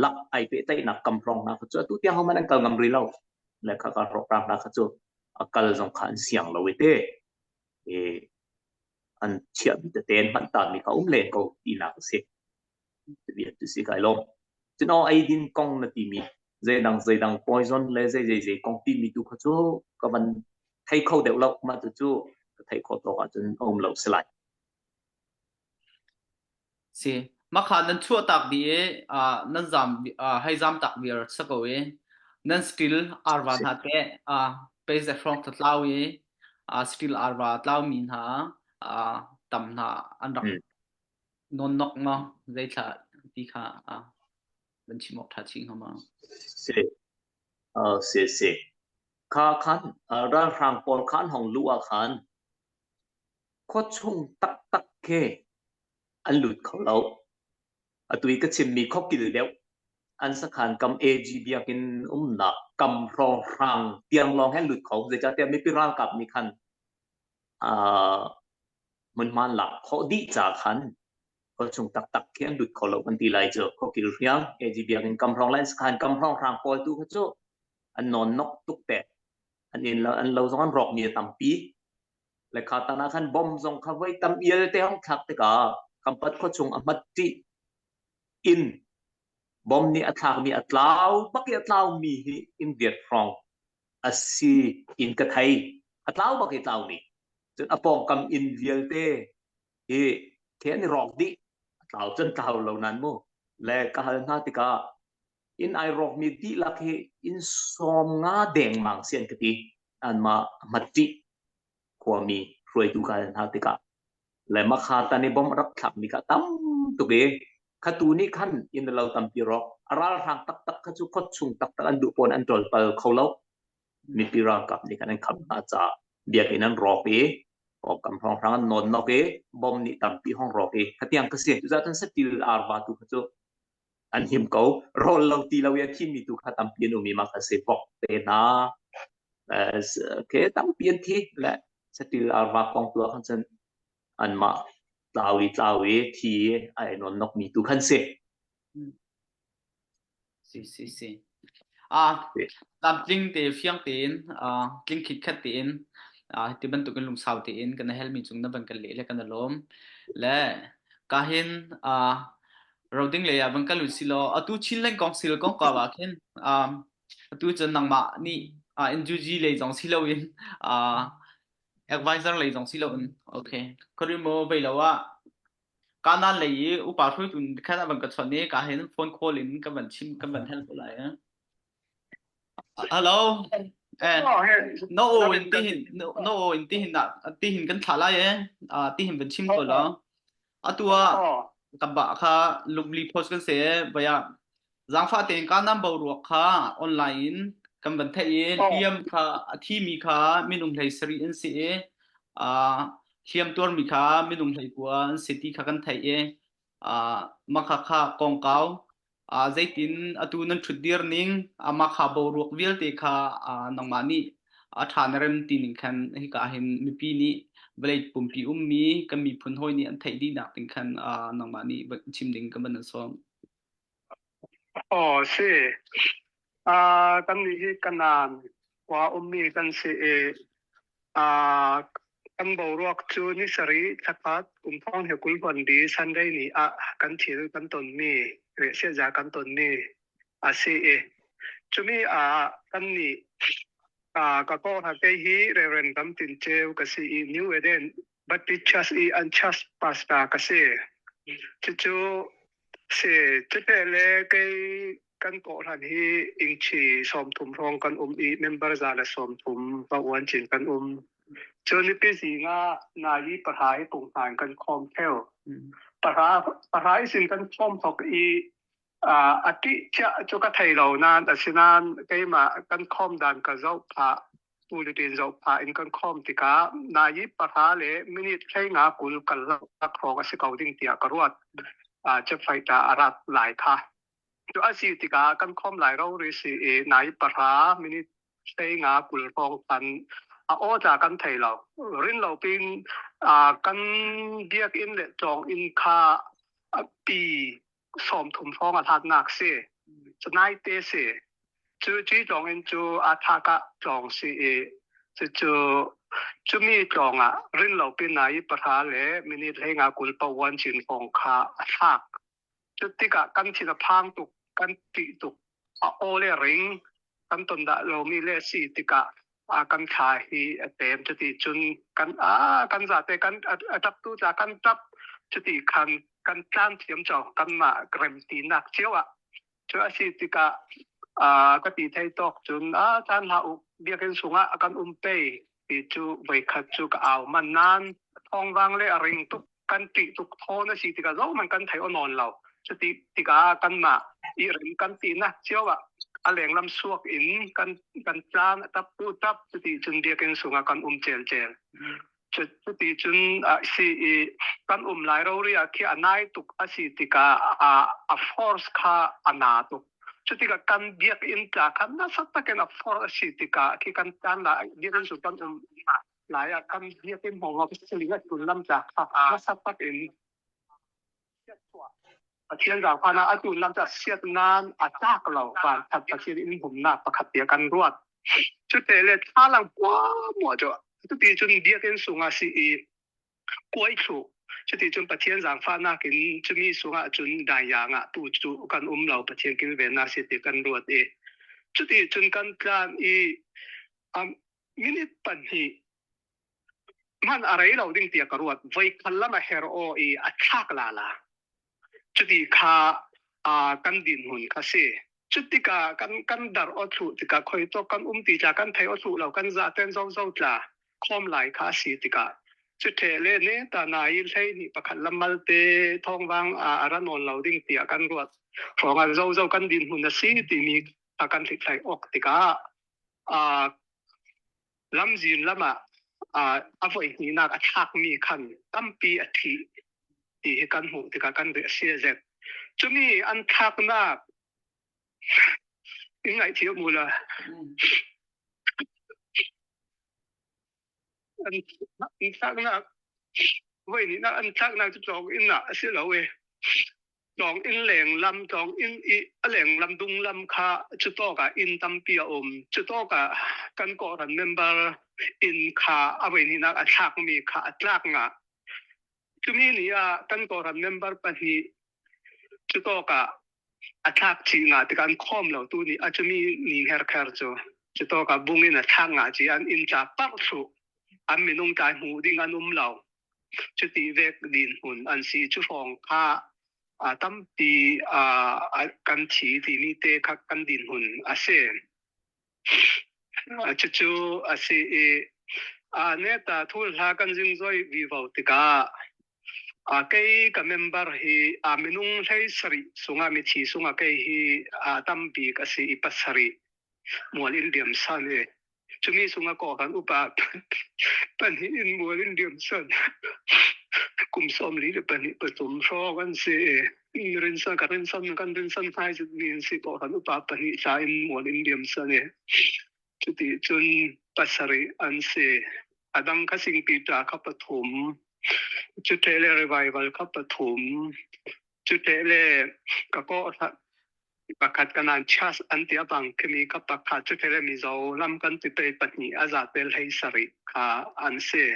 Speaker 2: lak ai pehtlaihnak kam hrawng hna kha cu atu tiang hohmanh an kal ngam rih lo le kha ka hrawkhrang hna kha cu a kal zong kha an siang lo i te i an chiahmi tete an hman taanmi kha um len ko tinak a si bia tu si kai lawm cun aw eidin kong na timi zeidang zeidang poison le zei zei zei kong timi tu kha cu ka van thei kho deuh lo mah tu cu ka theih khawh tawk ahcun a um lo si lai
Speaker 1: Si. Makha nan chuahtak dih i uh, nan zam uh, hei zam tak viar sa ko i nan still arva hna te uh, pei ze hrawng tlau i uh, still arva tlau mi hna uh, tam hna an rak non nok ma zei thla ti kha uh, van chim awk tha chin hnga ma
Speaker 2: Si. Uh, si si. Kha khan uh, ralhrang pawl khan hong lu ah khan. Khuachung taktak khi an lut kho lo. Atu i ka chimmi khuakil deuh an sakhan kam AG biakinn umnak kam hrawnghrang tiang lawng he an lut kho. Zeicahtiah mipi ralkap nih khan uh, hmunhma an lak khawh dih ca khan khuachung taktak khi an lut kho lo kan ti lai cu. Khuakil hriang AG biakinn kam hrawng le an sakhan kam hrawnghrang pawl tu kha cu an nawn nok tuk te. An inn lo, an lo zong an rawkmi a tampi. Le kha tan ah khan bom zong kha voi tam ial te hong thlak tikah Khampat khuachung a hmat ṭih in bom nih a thlakmi a tlau bak i a tlaumi hi inn viat hrawng a si in ka thei. A tlau bak i tlaumi. Cun a pawngkam inn vialte hi khi an i rawk dih. A tlau cun tlau lo nan mu. Le ka hal hna tikah inn ai rawkmi dihlak hi inn 50 dengmang si an ka ti. Anmah a hmat ṭih khuami hruaitu ka hal hna tikah le makha tan i bom a rak thlakmi kha tam tuk i khatu nih khan inn lo tampi rawk a ralhrang taktak kha cu khuachung taktak an duh pawn an ṭolpal kho lo mipi ralkap nih khan an kham hna caah biakinn an rawk i pawngkam hrawnghrang an nawn nok i bom nih tampi hong rawk i khatiang ka si cucaah cun satil arva tu kha cu an him ko rawl lo ti lo i a thimi tu kha tampi an um i mah kha si bok te hna ke tampi an thi le satil arva kong tu ah khan cun anmah tlau i tlau i thi ai non nok mi tu khan si.
Speaker 1: Si si si. Ah, tlamtling te fiang tein ah tling khit khat tein ah ti bantukin lungsau tein kan helmi cung na van kan leh le kan lawm le kahin ah roding le ah van kan lut si law atu Chinland kong sil kong ka wa khin um atu cun nangmah nih ah NUG lei zong si loin ah advisor lei zong si loin okay kharimo vei lo ah Kanan lei i upa hruaitu khan a van ka chawnh i ka hin phone call in ka van chim ka van help lai. Hello. Eh, no o in ti hin no o in ti hin na ti hin kan thla lai eh. Ah ti hin van chim ko lo. Atu ah ka ba kha lungli post kan se baya Zaangfah tein Kanaan boruak kha online in kan van theih i hliam kha a thimi kha minung 17 an si i uh, hliam tuarmi kha minung 19 an si ti kha kan theih i uh, mah kha kongkau uh, zeitin atu nan ṭhutdir ning uh, mah kha boruak vialte kha uh, nangmah nih a ṭha na rem ti ning khan hika hin mipi nih vawlei pumpi ummi kan miphun hawi nih an theih dihnak ding khan uh, nangmah nih chim ding ka van sawm.
Speaker 5: Aw si. Uh, kannih hi Kanaan khua ummi kan si i uh, kan boruak cu ni sarih thlakhat kum thong he 20 huan Sunday ni ah kan thil kan tonmi rehsiaza kan tonmi a si i cumi ah kannih uh, ka kawh hna kei hi Reverend Ram Tin Ceu ka si i New Eden Baptist Church i an church pastor ka si. Cucu Si, cite le kei kan kawhhran hi ingchi 30 hrawng kan um i member 130 pa-uan cin kan um. Cun mipi zing ah nai i pahra hi punghman kan khawm theo. Pahra, pahra i sin kan khawm thok i uh, a ṭih cia cu ka thei lo nain asinain keimah kan khawm dan ka zoh phah Bulletin zohphah in kan khawm tikah nai pahra le minute 50 karlak hrawng a si ko ding tiah ka ruat. Uh, Cefaiṭa a rat lai kha. Cu a si tikah kan khawm lai rori si i nai pahra minute 50 hrawng khan a aw tla kan thei lo. Rin lo pin uh, kan biakinn le tlawng inn kha a pi 30 hrawng a hlatnak si. Naite si. Cu ci tlawng in cu a thak ah tlawng si i cucu cumi tlawng ah rin lo pin i pahra le minute 50 pawan cin hrawng kha a thlak. Cu tikah kan thin a phang tuk, kan ṭih tuk. A aw le ring kan ton dah lomi le si tikah a kan thla hi a tem cuti cun kan a kan zate kan a ṭap tu tla kan ṭap cuti khan kan tlan thiam cho kanmah rem tinak cio ah cu a si tikah ka ti thei tawk cun a caan hlah u biakinn sungah a kan um pei ti cu voikhat cu ka au man nain thawngvang le a ring tuk kan ṭih tuk thawn a si tikah zohhmanh kan thei aw nawn lo. Cuti tikah kanmah i rem kan tinak cio ah a lenglam suak in kan kan tlan a tap tu tap cuti cun biakinn sungah kan um celcel. Cuti cun a si i kan um lai rori ah khi a nai tuk a si tikah a a force kha a na tuk. Cutikah kan biakinn tla kha nasa takin a force a si tikah khi kan tan la biakinn cu kan um lai ah kan biakinn hmawng ah siling a sullam tla kha nasa takin Pathian zaangfahnak ah atu lam cu siat nain a tlak lo vanthat Pathian inn humnak pakhat tiah kan ruat. Cute le thlalang muahmuah cu cuti cun biakinn sungah si i kuai thlu. Cuti cun Pathian zaangfahnak in cumi sungah cun dayang ah tu cu kan um lo Pathian kilvennak si ti kan ruat i cuti cun kan tlan i um, minute pahnih hman a rei lo ding tiah ka ruat. Voi khat lam a her aw i a thlak la la. Cuti kha uh, kan dinhmun kha si. Cutikah kan kan dar aw thlu tikah khoi to kan um ti tla kan thei aw thlu lo kan za ten zo zo tla khom lai kha si tikah cuthe le ne ta na i hlei ni pakhat lamal te thongwang a ara nawn lo ding tiah kan ruat hrawng ah zo zo kan dinhmun a si timi a kan hlikhlai awk tikah uh, lamzin lam ah a voihnihnak a thlakmi khan tampi a thih ti hi kan hmuh tikah kan ri a si zet. Cumi an thlaknak in ngaihthiam mu la. An thlaknak voihnihnak an thlaknak cu tlawng inn ah a si lo e. Tlawng inn leng lam tlawng inn i a leng lam dung lam kha cutawk ah inn tampi a um. Cutawk ah kan kawhhran member inn kha a voihnihnak a thlakmi kha a tlak nga. Cumi ni ah kan kawhhran member pahnih cutawk ah a thlak chih nga tikah an khawm lo tu ni a cumi ni herkher cu cutawk ah bung in a thlak nga ci an inn tla parh thlu an minung tlai hmuh ding an um lo. Cuti vek dinhmun an si. Cu hrawng kha tampi kan thi timi te kha kan dinhmun a si. Cucu a si i neta thul hla kan zingzoi vivo tikah kei ka member hi minung hlei sarih sungah mithi sungah kei hi tambik a si i pasarih mual in liam san i Cumi sung a kawhhran upa pahnih in mual in liam san. Kum 42 pathum hrawng an si i rinsan ka rinsan kan rinsan hnai zitmi an si kawhhran upa pahnih thla in mual in liam san i cuti cun pasarih an si. A dang kha singpi ṭa kha pathum, cute le revival kha pathum, cute le ka kawhhran Pakhat kanan chas an ti abang khimi ka pakhat cu khere Mizo lam kan ti pe pahnih a za tel hei sarih kha an si.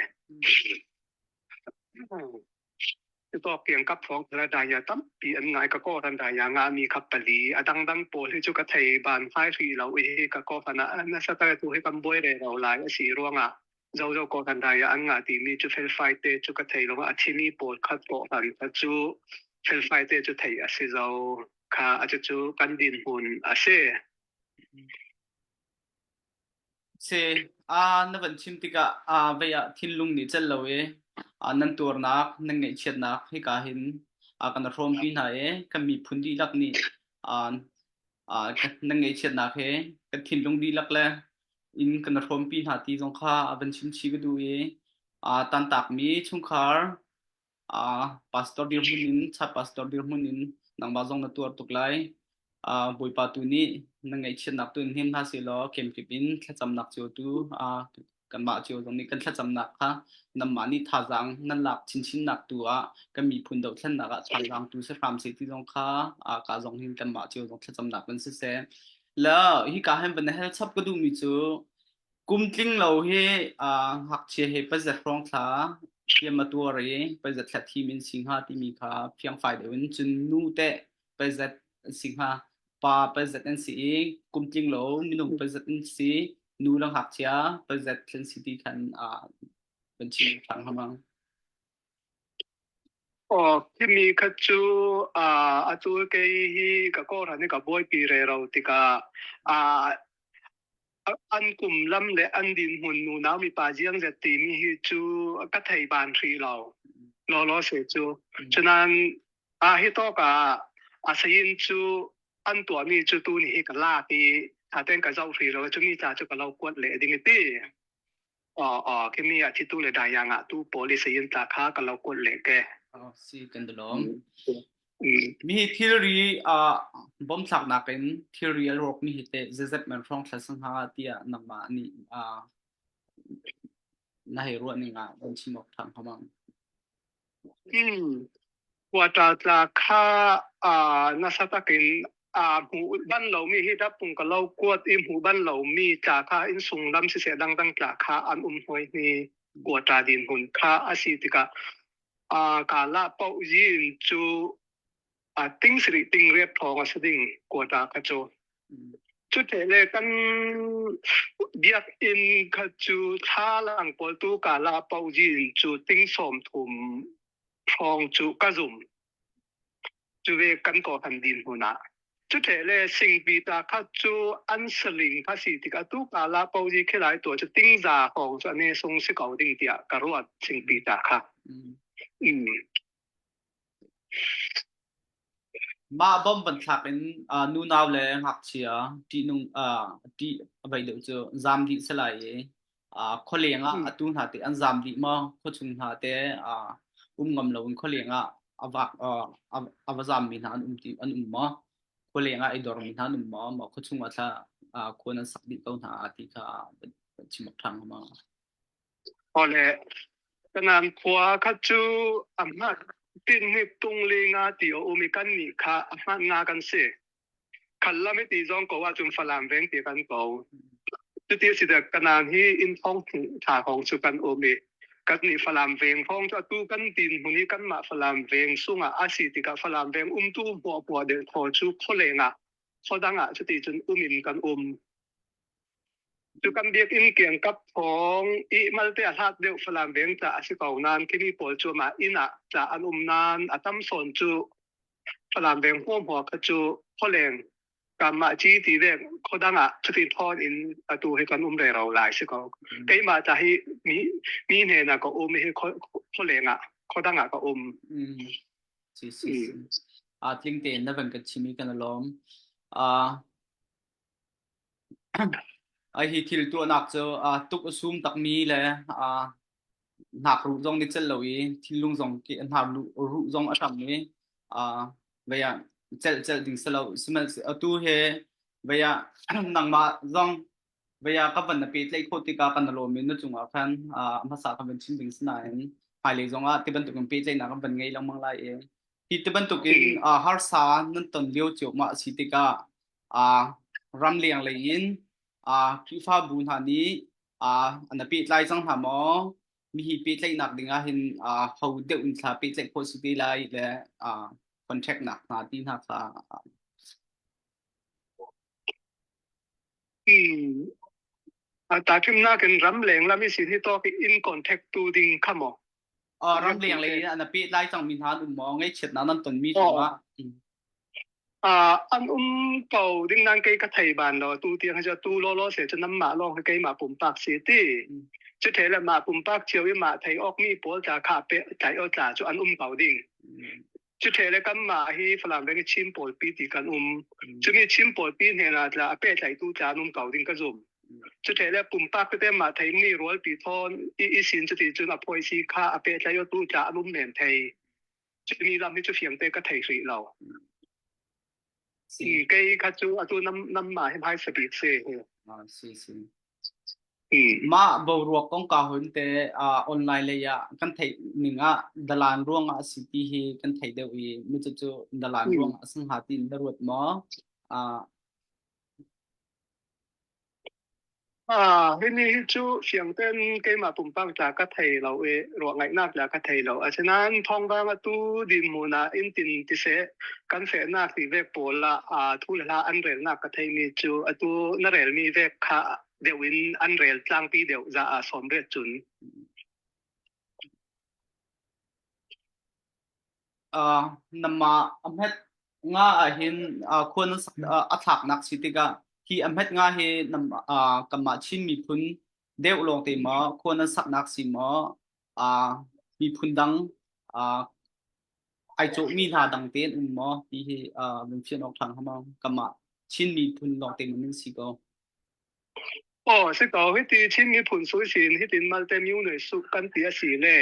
Speaker 5: Tawk tiang kap phong thla da ya tampi an ngai ka ko ran da ya nga mi kha pali a dang dang pawl hi chu ka thei ban phai ri lo i ka ko fana na sa ta tu hi kan buai re ro lai a si ruangah zo zo ko kan da ya an nga ti mi chu felfai te chu ka thei lo a thimi pawl khat ko han kha chu felfai te chu thei a si zo kha a cucu kan dinhmun a si.
Speaker 1: Se a na van chim tikah a vei ah thinlung nih cel lo i a nan tuarnak nan ngaihchiatnak hika hin a kan hrawmpi hna i kan miphun dihlak nih a a nan ngaihchiatnak he kan thinlung dihlak le in kan hrawmpi hna ti zong kha a van chim chih ka duh i a tantakmi chungkhar pastor dirhmun in chat pastor dirhmun in nangmah zong na tuar tuk lai. Bawipa tu nih na ngaihchiatnak tu in hnem hna sehlaw kemkip in thlacamnak cio tu kanmah cio zong nih kan thlacamnak kha nanmah nih thazaang nan lak chinchinnak tu ah kan miphun dohthlennak ah thazaang tu si hram seh ti zong kha ka zong hin kanmah cio zong thlacamnak kan si seh. La hi ka hen van hel chap ka duhmi cu Kum tling lo hi ngakchia he pazat hrawng thla hliam a tuar i pazat thla thim in si hnga timi kha fiangfai deuh in cun nu teh pazat an si hnga pa pazat an si i kum tling lo minung pazat an si nu le ngakchia pazat an si ti khan van chim ṭhan hnga ma?
Speaker 5: Aw, khimi kha cu atu kei hi ka kawhhran i ka buaipi rero tikah an kum lam le an dinhmun nunau mipa ziangzet timi hi cu ka thei ban hrih lo. Lawlaw se cu. Cunain ah hi tawk ah a sayin cu an tuahmi cu tu nih hi ka lak i thaten ka zoh hrih lo cumi ca cu ka lo kuat leh ding i ti. Aw khi mi ah thitu le daya ngah tu police yin ta kha ka lo kuat le ke.
Speaker 1: Si kan lawm. Mi hi thilri ah bom thlaknak in thilri a rawk mi hi teh zeizat man hrawng thla sang hnga tiah nangmah nih na hei ruah ning ah kan chim awk ṭha hnga ma?
Speaker 5: Hmm. Quarter tla kha uh, nasa takin uh, hmuh ban lomi hi dapung ka lo kuat i hmuh ban lomi tla kha in sung lam siseh dangdang tla kha an um hoi ni quarter din hun kha a si tikah uh, ka la pau yin cu uh, ting sri ting riat thong a si ding quarter kha cu Cute le kan biakinn kha cu thlalang pawl tu kala pauzin cu ting sawm thum hrawng cu ka zum. Cu ve kan kawhhan din hmun ah. Cute le singpi ta kha cu an saling kha si tikah tu kala pauzi khilai tuah cu tingza hrawng cu ane sung si ko ding tiah ka ruat singpi ta kha. Mm.
Speaker 1: Mah bomb van thlak in nunau le ngakchia ṭihnung ṭih a vei deuh cu zaam dih si lai i khualeng ah atu hna teh an zaam dih maw? Khuachung hna teh um ngam loin khualeng ah a vak a va zaammi hna an um ti an um maw? Khualeng ah i dormi hna an um maw? Maw khuachung ah thla khua nan sak dih ko hna ti kha chim awk ṭha hnga maw?
Speaker 5: Awle, kanan khua kha cu a hmat tin hi tung li nga ti a um i kan nih kha a hmat nga kan si. Khal lam i ti zong ko ahcun Falam veng ti kan ko. Cuti a si tik kanan hi inn thong tha hong cu kan um i kan nih Falam veng hong cu atu kan tin hmun i kanmah Falam veng sungah a si tikah Falam veng umtu hmuahhmuah deuh thaw cu khualeng ah khuadang ah cuti cun um in kan um. Cu kan biakinn kiangkap thawng i malte a hlat deuh Falam veng ca a si ko nain khimi pawl cu mah inn ah ca an um nain a tam sawn cu Falam veng huamhua kha cu khualeng kanmah ci ti vek khuadang ah cuti thawn in atu hi kan um rero lai si ko. Keimah ca hi mi mi hnen ah ka um hi khualeng ah khuadang ah ka um.
Speaker 1: Mm. Si si si. A tling tein na van kan chim i kan lawm. Uh, Hi thil tuahnak cu tuk a sum takmi le hnakruh zong nih celh lo i thinlung zong ruh zong a hram i vei ah celh celh ding si lo. Sihmanhsehlaw atu hi vei ah nangmah zong vei ah ka van na pehtlaih khawh tikah kan i lawm i na cungah khan a hmasa kan van chim ding si nain hmailei zongah ti bantukin pehtlaihnak kan van ngei lengmang lai i hi ti bantukin harsa nan ton lio cuahmah a si tikah ramleng lei in Khrihfabu hna nih an pehtlai cang hna maw? Mihi pehtlaihnak ding ah hin ho deuh in thla pehtlaih khawh si te lai le contact nak hna ti hna kha.
Speaker 5: Hmm. Tahchunhnak in ramleng lam i sin hi tawk in contact tu ding kha maw?
Speaker 1: Ramleng lei in an pehtlai cangmi hna an um maw? Ngaihchiatnak nan tonmi cungah.
Speaker 5: An um ko ding nan kei ka thei ban lo tu tiang hi tu law law se cu nanmah lawng hi keimah pumpak si ti. Cu the le mah pumpak cio i mah thei awk mi pawl tla kha pe tlai o tla cu an um ko ding. Cu the le kanmah hi Falam veng i Chin pawl pi ti kan um. Cumi Chin pawl pi hnen ah tla a pehtlaih tu tla an um ko ding ka zum. Cu the le pumpak tete mah thei mi rual pi thawn i i sin cuti cun a phuai si kha a pehtlaih o tu tla an um men thei. Cumi lam hi cu fiang te ka thei hrih lo. Kei kha cu atu nam nam ma hi hmai sabik si.
Speaker 1: Si si. Mah boruak kongkau hun te online lei ah kan theih ning ah dalan ruangah a si ti hi kan theih deuh i mi cucu dalan ruangah a si hnga tiin na ruat maw?
Speaker 5: Hini hi cu fiang tein keimah pumpak tla ka thei lo i ruah ngaihnak tla ka thei lo. Asinain thawngpang atu dinhmun ah inn tin tiseh kan fehnak ti vek pawl ah thu le hla an relnak ka theimi cu atu na relmi vek kha deuh in an rel tlangpi deuh za ah sawm riat cun.
Speaker 1: Uh, nama a hmet nga ah hin uh, khua nan sak uh, a thlaknak si tikah hi a hmet nga hi nam uh, kanmah Chin miphun deuh lawng te maw khua nan saknak si maw uh, miphun dang uh, ai cawhmi hna dang te an um maw ti hi uh, min fian awk ṭhan hama kanmah Chin miphun lawng te man si ko.
Speaker 5: Aw si ko hiti Chin miphun su sin hitin malte myu noi su kan ti a si le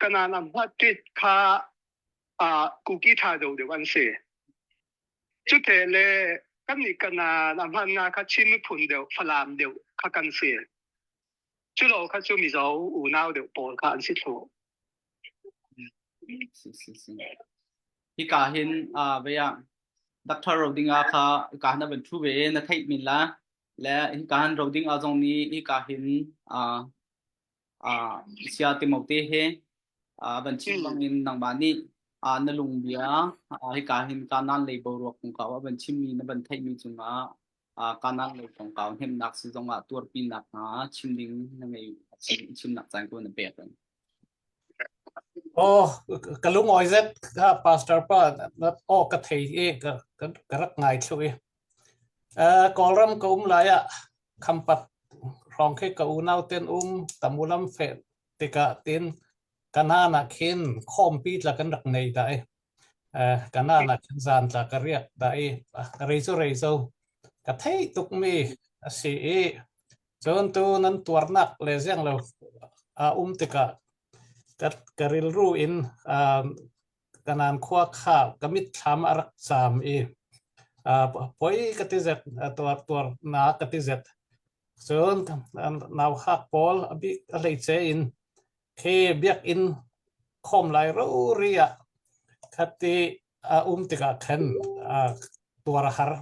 Speaker 5: kanan am hmat tit kha a kuki tha do deuh an si. Cute le kan nih kanan am hman nga kha Chin miphun deuh Falam deuh kha kan si. Culo kha cu Mizo unau deuh pawl kha an si thlu.
Speaker 1: Si si si. Hika hin uh, vei ah Dr. Rodinga kha ka na van thu ve na theih min la le hika han Rodinga zong nih hika hin uh, uh, sia Timote he uh, van chim bangin nangmah nih uh, na lung bia uh, hika hin kanan lei boruak kong kau a van chimmi na van theihmi cungah uh, kanan lei kongkau hnemnak si zongah tuarpinak hna chim ding na ngei chimnak caan ko na pek.
Speaker 3: Oh, ka lungawi zet ka pastor pa na aw ka thei i ka ka rak ngai thlu i. Uh, Kawlram ka um lai ah khampat hrawng khi ka unau ten um tamulam fe tikah tin kanan ah khin khawmpi tla kan rak nei da i. Uh, kanan ah khin zan tla ka riak da i rei cu rei zo ka thei tuk mi a si i Cun tu nan tuarnak le ziang lo a um tikah ka, ka rilru in uh, kanan khua kha ka mitthlam a rak caam i uh, poi ka ti zet tuar tuar na ka ti zet cun nau hak pawl a bik a hleice in khi biakinn khawm lai rori ah khati a um tikah khan tuar a har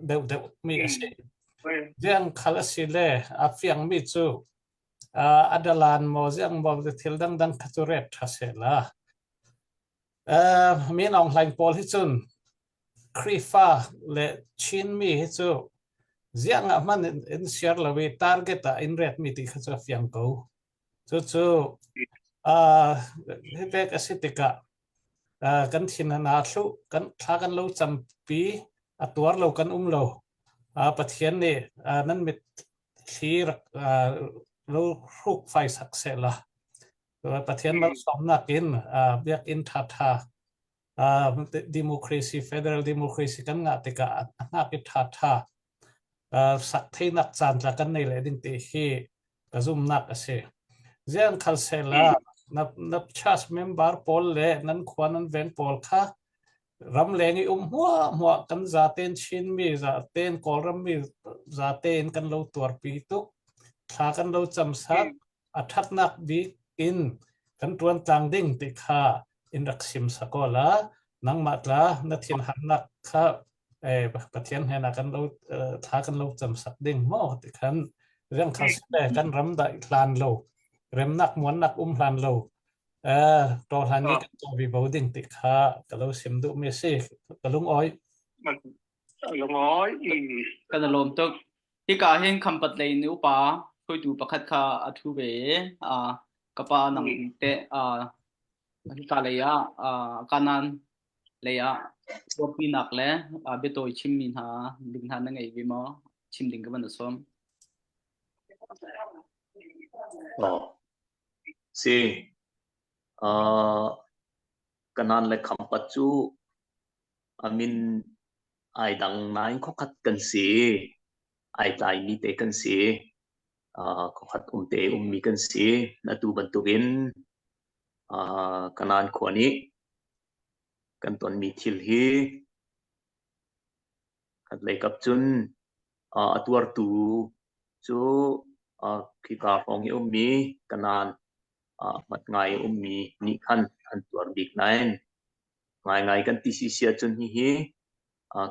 Speaker 3: deuh deuh mi a si. Ziang khal a si le a fiang mi cu a dalan maw ziang maw thil dangdang kha cu ret tha se la. Min Aung Hlaing pawl hi cun Khrihfa le Chinmi hi cu ziang ah hman in share lo i target ah in ret mi ti kha cu a fiang ko. Cucu uh, hi pek a si tikah uh, kan thin a naa thlu kan thla kan lo campi a tuar lo kan um lo. Uh, Pathian nih uh, nan mit thli rak uh, lo hruk fai sak seh la. Pathian malsawmnak in uh, biakinn ṭhaṭha uh, democracy federal democracy kan ngah tikah a hngak i ṭhaṭha uh, sak theinak caan tla kan nei le ding ti hi ka zumnak a si. Zian khal sela na na church member pawl le nan khua nan veng pawl kha ramleng i um hmuah hmuah kan zaten Chinmi zaten Kawlram mi zaten kan lo tuarpi tuk thla kan lo cam sak a ṭhatnak bik in kan ṭuan tlang ding ti kha in rak sim sakaw la nangmah tla na thinharnak kha eh, Pathian he na kan lo thla kan lo cam sak ding maw ti khan riang kha le kan ram da hlan lo remnak muannak um hlan lo eh to hlan ni kan to bi bo ding ti kha ka lo sim duh mi si ka lung oi
Speaker 5: Lungawi.
Speaker 1: Kan i lawm tuk. Hika hin Khampat lei in upa hruaitu pakhat kha a ṭhu ve i uh, ka pa nang teh uh, hika lei ah uh, kanan lei ah tuahpinak le uh, biatawi chimmi hna ding hna na ngei ve maw? Chim ding ka van sawm.
Speaker 2: Oh. Si. Uh, kanan le Khampat cu A min ai dang nain khuakhat kan si. Ai tlaimi te kan si. Uh, khuakhat um te ummi kan si. Atu bantukin uh, Kanaan khua nih kan tonmi thil hi khat lei kap cun uh, a tuartu cu uh, khika hrawng i ummi Kanaan uh, hmat ngai ummi nih khan an tuar bik nain Ngaingai kan ti si ahcun hihi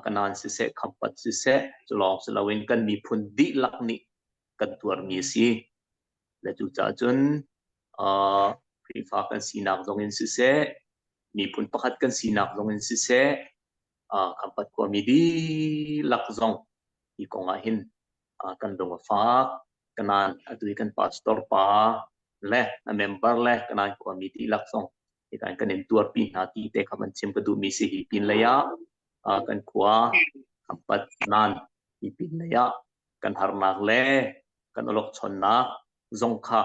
Speaker 2: Kanaan siseh, Khampat siseh, cu lawng si loin kan miphun dihlak nih kan tuarmi a si. Le cucaah cun Khrihfa kan sinak zong in siseh, miphun pakhat kan sinak zong in siseh, Khampat khuami dihlak zong hi kong ah hin kan lung a fak. Kanaan atu i kan pastor pa le a member le Kanaan khuami dihlak zong hi kan in tuarpi hna ti te kha van chim ka duhmi si hi pin lei ah kan khua Khampat nan hi pin lei ah kan harnak le kan awlokchonnak zong kha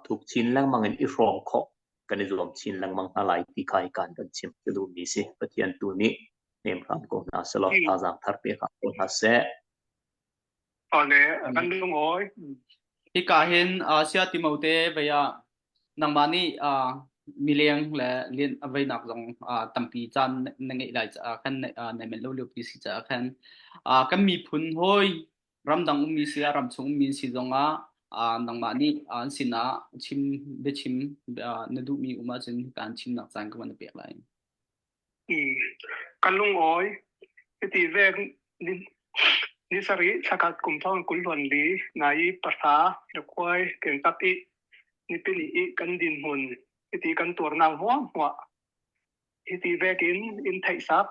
Speaker 2: thuk chin lengmang in i hrawm khawh kan i zuam chin lengmang hna lai ti kha hi kan kan chim ka duhmi si Pathian tu nih hnem hram ko hna selaw thazaang thar pe hram ko hna seh.
Speaker 5: Ole kan lungawi.
Speaker 1: Hika hin Sia Timote vei ah nangmah nih mileng le lian a veinak zong tampi caan na ngeih lai caah khan na men lo lio pi si caah khan kan miphun hawi ramdang ummi si ah ramchung ummi si zongah nangmah nih an sinah chim biachim na duhmi um ahcun kan chimnak caan ka van pek lai.
Speaker 5: Kan lungawi. Hiti vek ni sarih thlakhat kum thong kul hluan li nai i pahra khuai kengkap i nipini i kan dinhmun hiti kan tuarnak hmuahhmuah hiti vek in in theihsak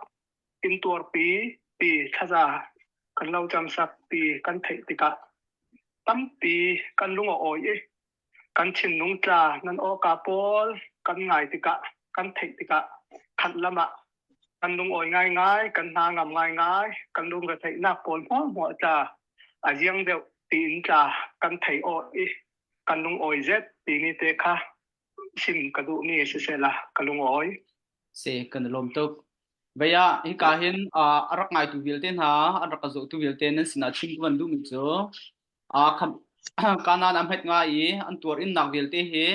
Speaker 5: in tuarpi ti thlaza kan lo camsak ti kan theih tikah tampi kan lung a awi i Kan thinlung tla nan awka pawl kan ngai tikah, kan theih tikah khat lam ah kan lungawi ngaingai, kan hna ngam ngaingai, kan lungretheihnak pawl hmuahhmuah tla a ziang deuh tiin tla kan thei aw i kan lungawi zet timi te kha chim ka duhmi siseh la ka lungawi.
Speaker 1: Si, kan i lawm tuk. Vei ah hika hin a rak ngaitu vialte hna, an rak ka zawhtu vialte nan sinah chim ka van duhmi cu Kanaan a hmet ngai i an tuar innak vialte hi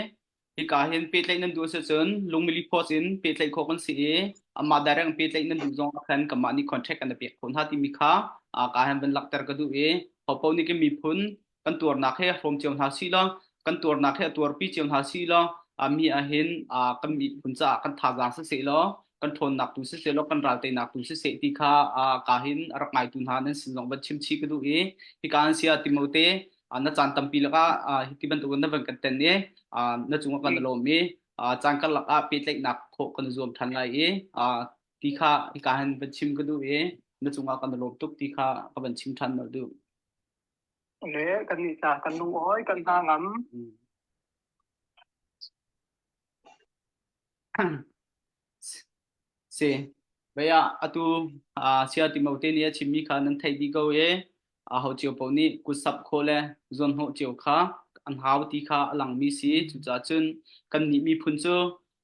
Speaker 1: hika hin pehtlaih nan duh a si cun lungmili post in pehtlaih khawh kan si i amah direct in pehtlaih nan duh zong ah khan kanmah nih contract kan i pek khawh hna timi kha ka han van langhter ka duh i hopaoh nih kan miphun kan tuarnak he hrawm cio hna sih law kan tuarnak he a tuarpi cio hna sih law mi ahhin kan miphun caah kan thazaang siseh law kan ṭhawnnak tu siseh law kan ral teinak tu siseh ti kha ka hin a rak ngaitu hna nan sin zong van chim chih ka duh i hika an sia Timote na caan tampi lakah hiti bantukin na van kan ten i na cungah kan i lawm i caan karlak ah pehtlaihnak khawh kan i zuam ṭhan lai i ti kha hika hin van chim ka duh i na cungah kan i lawm tuk ti kha ka van chim ṭhan na duh.
Speaker 5: Le kan nih ta kan lungawi kan hna ngam.
Speaker 1: Si. Vei ah atu Saya Timote nih a chimmi kha nan theih dih ko i aho cio paoh nih kutsap khawh le zuanhnawh cio kha an hau ti kha a langmi si. Cucaah cun kannih miphun cu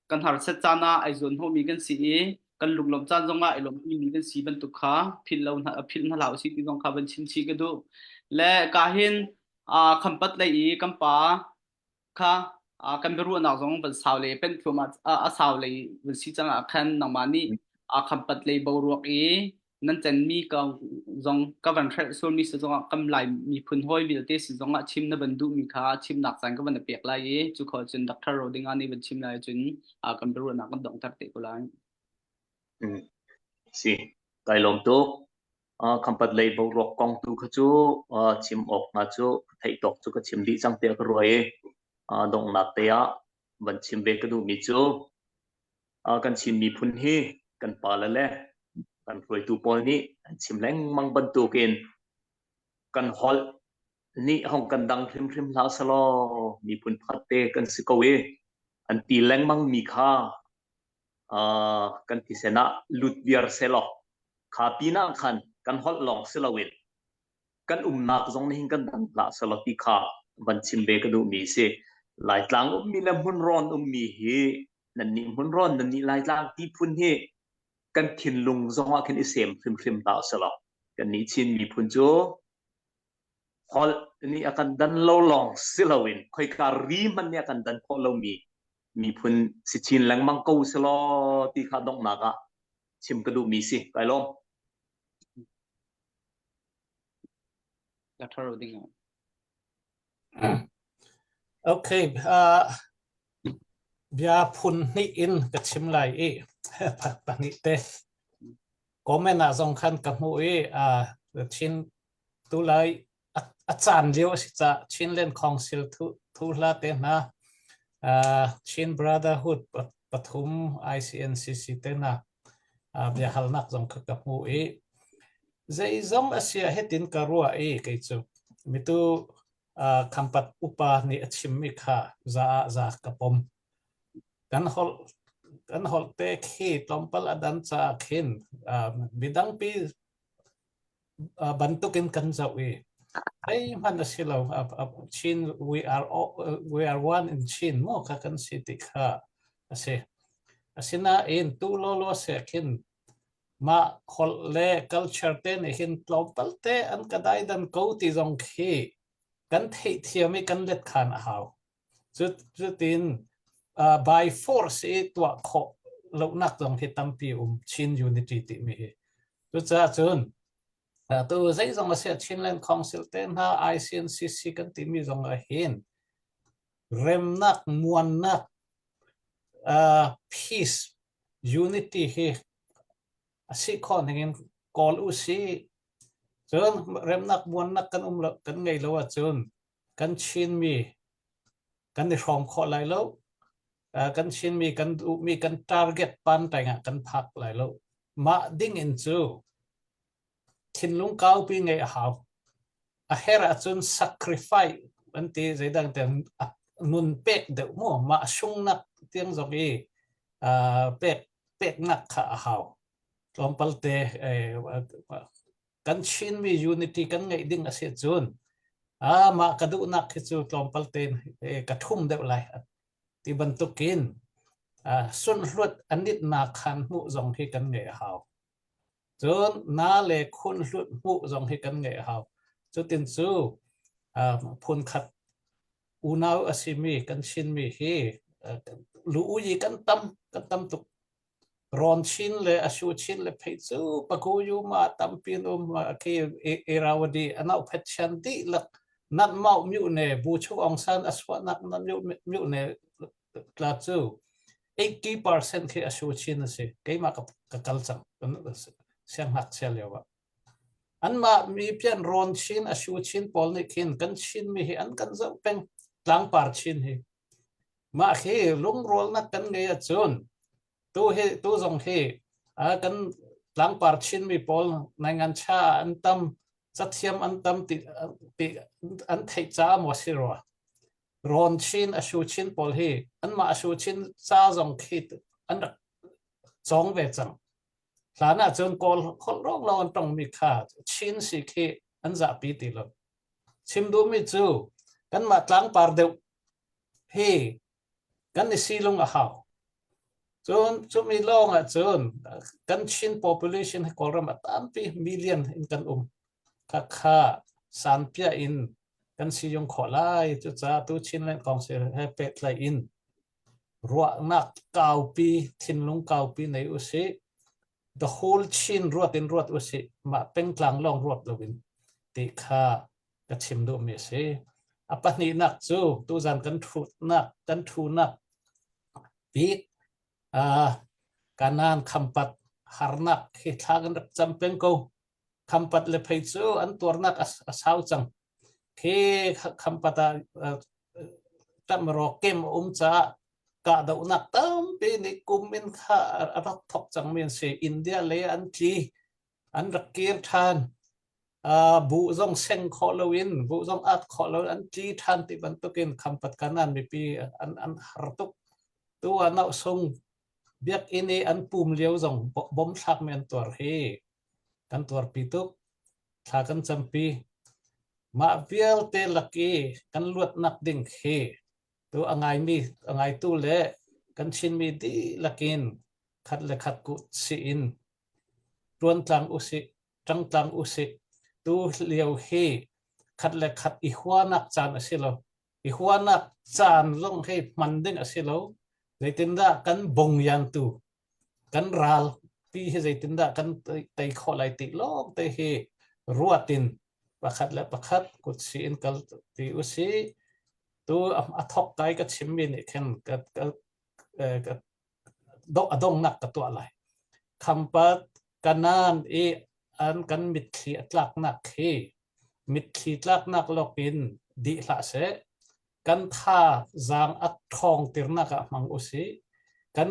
Speaker 1: kan harsat caan ah ai zuanhnawhmi kan si i kan lunglawmh caan zongah ai lawmhmi kan si bantuk kha philh lo hna philh hna hlah usih ti zong kha van chim chih ka duh. Le ka hin khampat lei i kan pa kha kan biaruahnak zong van sau le pen thluahmah a sau lei van si cang ah khan nangmah nih khampat lei boruak i nan cenmi ka zong ka van hrelh sualmi si zongah kam lai miphun hawi vialte si zongah chim na van duhmi kha chimnak caan ka van pek lai i cu kho cun Dr. Rodinga nih van chim lai cun kan biaruahnak kan donghter te ko lai.
Speaker 2: Si, kai lawm tuk. Khampat lei boruak kong tu kha cu chim awk hna cu ka theih tawk cu ka chim dih cang tiah ka ruah i donghnak te ah van chim ve ka duhmi cu kan Chin miphun hi kan pale le kan hruaitu pawl nih an chim lengmang bantukin kan holh nih hong kan dang hrimhrim hlah selaw miphun pakhat te kan si ko i an ti lengmang mi kha kan thisen ah lut viar selaw kha pinah khan kan holh lawng si loin kan umnak zong nih hin kan dang hlah selaw ti kha van chim ve ka duhmi si. Laitlang ummi le hmunrawn ummi hi nannih hmunrawn nannih Laitlang ti phun hi kan thinlung zongah khin i sem hrimhrim hlah selaw kannih Chin miphun cu holh nih a kan dan lo lawng si loin khoika ri hmanh nih a kan dan khawh lomi miphun si chin lengmang ko selaw ti kha donghnak ah chim ka duhmi si kai lawm.
Speaker 1: Dr. Rodinga.
Speaker 3: Okay, uh, bia phun hnih in ka chim lai i pahnih te comment ah zong khan ka hmuh i uh, Chin tu lai a caan lio a si ca Chinland Council thu thu hla te hna uh, Chin Brotherhood pathum ICNCC te hna uh, biahalnak zong kha ka hmu i zeizong a sia hitin ka ruah i kei cu mitu uh, khampat upa nih a chimmi kha za ah za ka pom kan holh kan holh te khi tlawmpal a dan caah khin uh, midang pi bantukin kan zoh i zeihmanh a si lo. Chin we are we are one in Chin maw kha kan si ti kha a si. Asinain tu lawlaw se khin Mah holh le culture te nih hin tlawmpal te an ka daidan ko ti zong khi kan theihthiam i kan let khan a hau. Cutin by force i tuah khawh lonak zong hi tampi um Chin Unity timi hi. Cucaah cun tu zeizong a siah Chinland Council te hna ICNCC kan timi zong ah hin remnak muannak peace unity hi a si khawh ning in kawl u sih. Cun remnak muannak kan um lo kan ngei lo ahcun kan Chinmi kan i hrawm khawh lai lo. Kan Chinmi kan duhmi kan target pan ah kan phak lai lo. Mah ding in cu thinlung kaupi ngeih a hau. A herh ahcun sacrifice an ti zeidang tiang nun pek deuh mu mah sungnak tiang zong i pek peknak kha a hau. Tlawmpal te kan Chinmi unity kan ngeih ding a si cun ah mah ka duhnak hi cu tlawmpal tein ka thum deuh lai ti bantukin sunhluat anitnak khan hmuh zong hi kan ngeih a hau. Cun na le khun hlut hmuh zong hi kan ngeih a hau. Cutin cu phun khat unau a simi kan Chinmi hi lu uyi kan tam kan tam tuk. Rawn chin le a shu chin le phei cu pakuyu ma tampi an um khi Irrawaddy anau phet chian dihlak nat mau myu ne bu chu Aung San a suahnak nat myu ne tla cu 80% khi a shu chin a si. Keimah ka, ka kal cang siangngakchia lio ah. Anmah mi pian rawn chin a shu chin pawl nih khin kan Chin mi hi an kan zoh peng tlangpar chin hi. Mah hi lungrualnak kan ngei ahcun tu hi tu zong hi kan tlangpar Chinmi pawl naingan cha an tam cathiam an tam ti, ti an theih caah maw si rua. Rawn Chin a shu Chin pawl hi anmah a shu Chin ca zong khi an rak cawng ve cang. Hlan ahcun Kawl holh rong lo an tongmi kha Chin si khi an zahpi ti lo. Chim duhmi cu kanmah tlangpar deuh hi kan i silung a hau. Cun cumi lawng ah cun kan Chin population hi Kawlram a tampi million in kan um. Khakha sanpiah in kan siyung khawh lai. Cucaah tu Chinland Council he pehtlaih in ruahnak kaupi, thinlung kaupi nei usih. The whole Chin ruat in ruat usih. Mah pengtlang lawng ruat loin ti kha ka chim duhmi a si. A pahnihnak cu tuzan kan ṭhutnak kan ṭhunak bik uh, kanan khampat harnak hi thla kan rak cam peng ko. Khampat le phei cu an tuarnak a, a sau cang. Khi khampat ah uh, tamro kem a um caah kahdohnak tampi nih kum in kha a rak thok cangmi an si. India lei an tli, an rak kir ṭhan. Uh, buh zong seng khawh loin buh zong at khawh lo an tli ṭhan ti bantukin khampat kanan mipi an an har tuk tu ah nau sung biakinn i an pum lio zong bom thlakmi an tuar hi kan tuarpi tuk thla kan campi mah vialte lak i kan luatnak ding khi tu a ngaimi a ngaitu le kan Chinmi dihlak in khat le khat ku si in ṭuan tlang usih ṭangtlang usih. Tu lio hi khat le khat i huanak caan a si lo. I huanak caan zong hi hman ding a si lo. Zeitindah kan bongyantu, kan ral pi hi zeitindah kan tei khawh lai ti lawng te hi ruat in pakhat le pakhat kut si in kal ti usih. Tu a thok kai ka chimmi nih khin ka, ka, ka a donghnak ka tuah lai. Khampat Kanaan i an kan mitthli a tlaknak khi mitthli tlaknak lawk in dih hlah seh. Kan tha zaang a ṭhawng tirnak ah hmang usih. Kan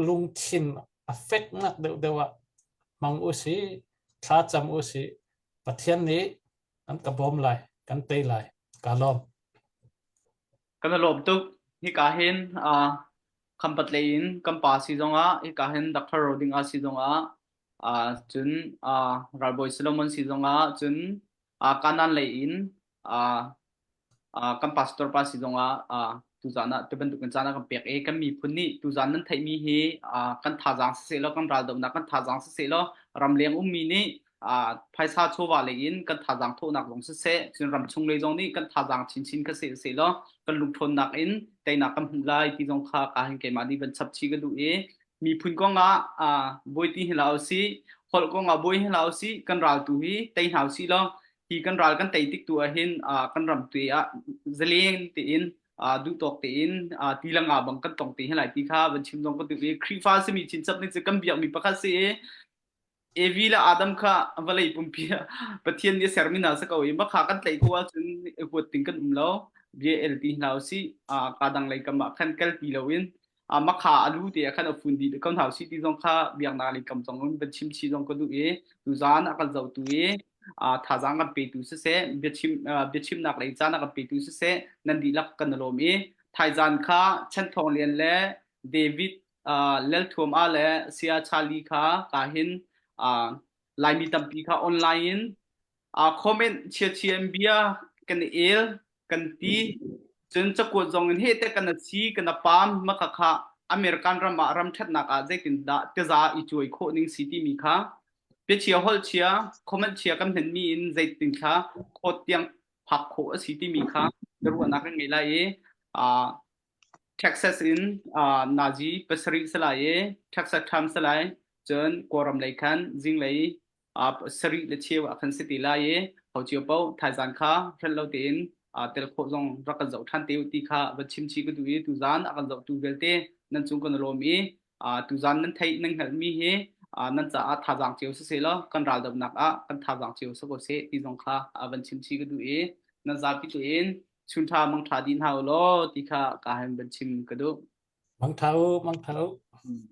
Speaker 3: lungthin a feknak deuhdeuh ah hmang usih. Thla cam usih. Pathian nih an ka bawm lai, kan tei lai. Ka lawm.
Speaker 1: Kan i lawm tuk. Hika hin uh, Khampat lei in kan pa si zongah hika hin Doctor Roding ah si zongah uh, cun uh, Ralbawi Solomon si zongah cun uh, Kanan lei in uh, uh, kan pastor pa si zongah uh, Tuzaan ah tu bantuk in caan a kan pek i kan miphun nih tuzaan nan theihmi hi kan thazaang siseh law kan raldohnak kan thazaang siseh law ramleng ummi nih phaisa chawva lei in kan thazaang thawhnak zong siseh cun ramchung lei zong nih kan thazaang chinchin kha seh seh law kan lungṭhawnnak in teinak kan hmuh lai ti zong kha ka hin keimah nih van chap chih ka duh i miphun kong ah buai ti hlah usih holh kong ah buai hlah usih kan ral tu hi tei hna usih law hi kan ral kan tei tik tu ah hin kan ram tu ah zaleng tein duhtawk tein ti le nga bang kan tong te hi lai ti kha van chim zong ka duh i Khrihfa simi chinchap nih cu kan biakmi pakhat si i Evi le Adam kha vawlei pumpi Pathian nih a sermi hna si ko i makha kan tlaih ko ahcun huat ding kan um lo bia el ti hna usih ka dang lei kam ah khan kal ti loin makha a lu te ah khan a fun dih ko hna usih ti zong kha biaknak lei kam zong in van chim chih zong ka duh i tuzaan a kan zohtu i thazaang kan petu siseh biachim biachimnak lei caan a kan petu siseh nan dihlak kan i lawm i thaizaan kha Chan Thawng Lian le David Lelthuam a le Saya Charlie kha ka hin Laimi tampi kha online in comment chia chia in bia kan i el kan ti cun cakuat zong in he te kan a si kan a pam maka kha American ram ah ram ṭhatnak ah zeitindah tiza i cuai khawh ning si timi kha biachia holh chia comment chia kan hmanmi in zeitin thla khawt tiang phak khawh a si timi kha ruahnak kan ngei lai i Texas in nazi pasarih si lai i Texas term si lai cun Kawlram lei khan zinglei sarih le cheu ah khan si ti lai i ho cio paoh thaizan kha hrelh lo tein tel khawh zong rak kan zoh ṭhan te u ti kha van chim chih ka duh i tuzan a kan zohtu vialte nan cung kan i lawm i tuzan nan theih nan hngalhmi hi nan caah thazaang cio siseh law kan raldohnak ah kan thazaang cio si ko seh ti zong kha van chim chih ka duh i nan zapi tein chunṭha mangṭha dih hna u law ti kha ka han van chim ka duh.
Speaker 3: Mangṭha u, mangṭha u.
Speaker 1: Hmm.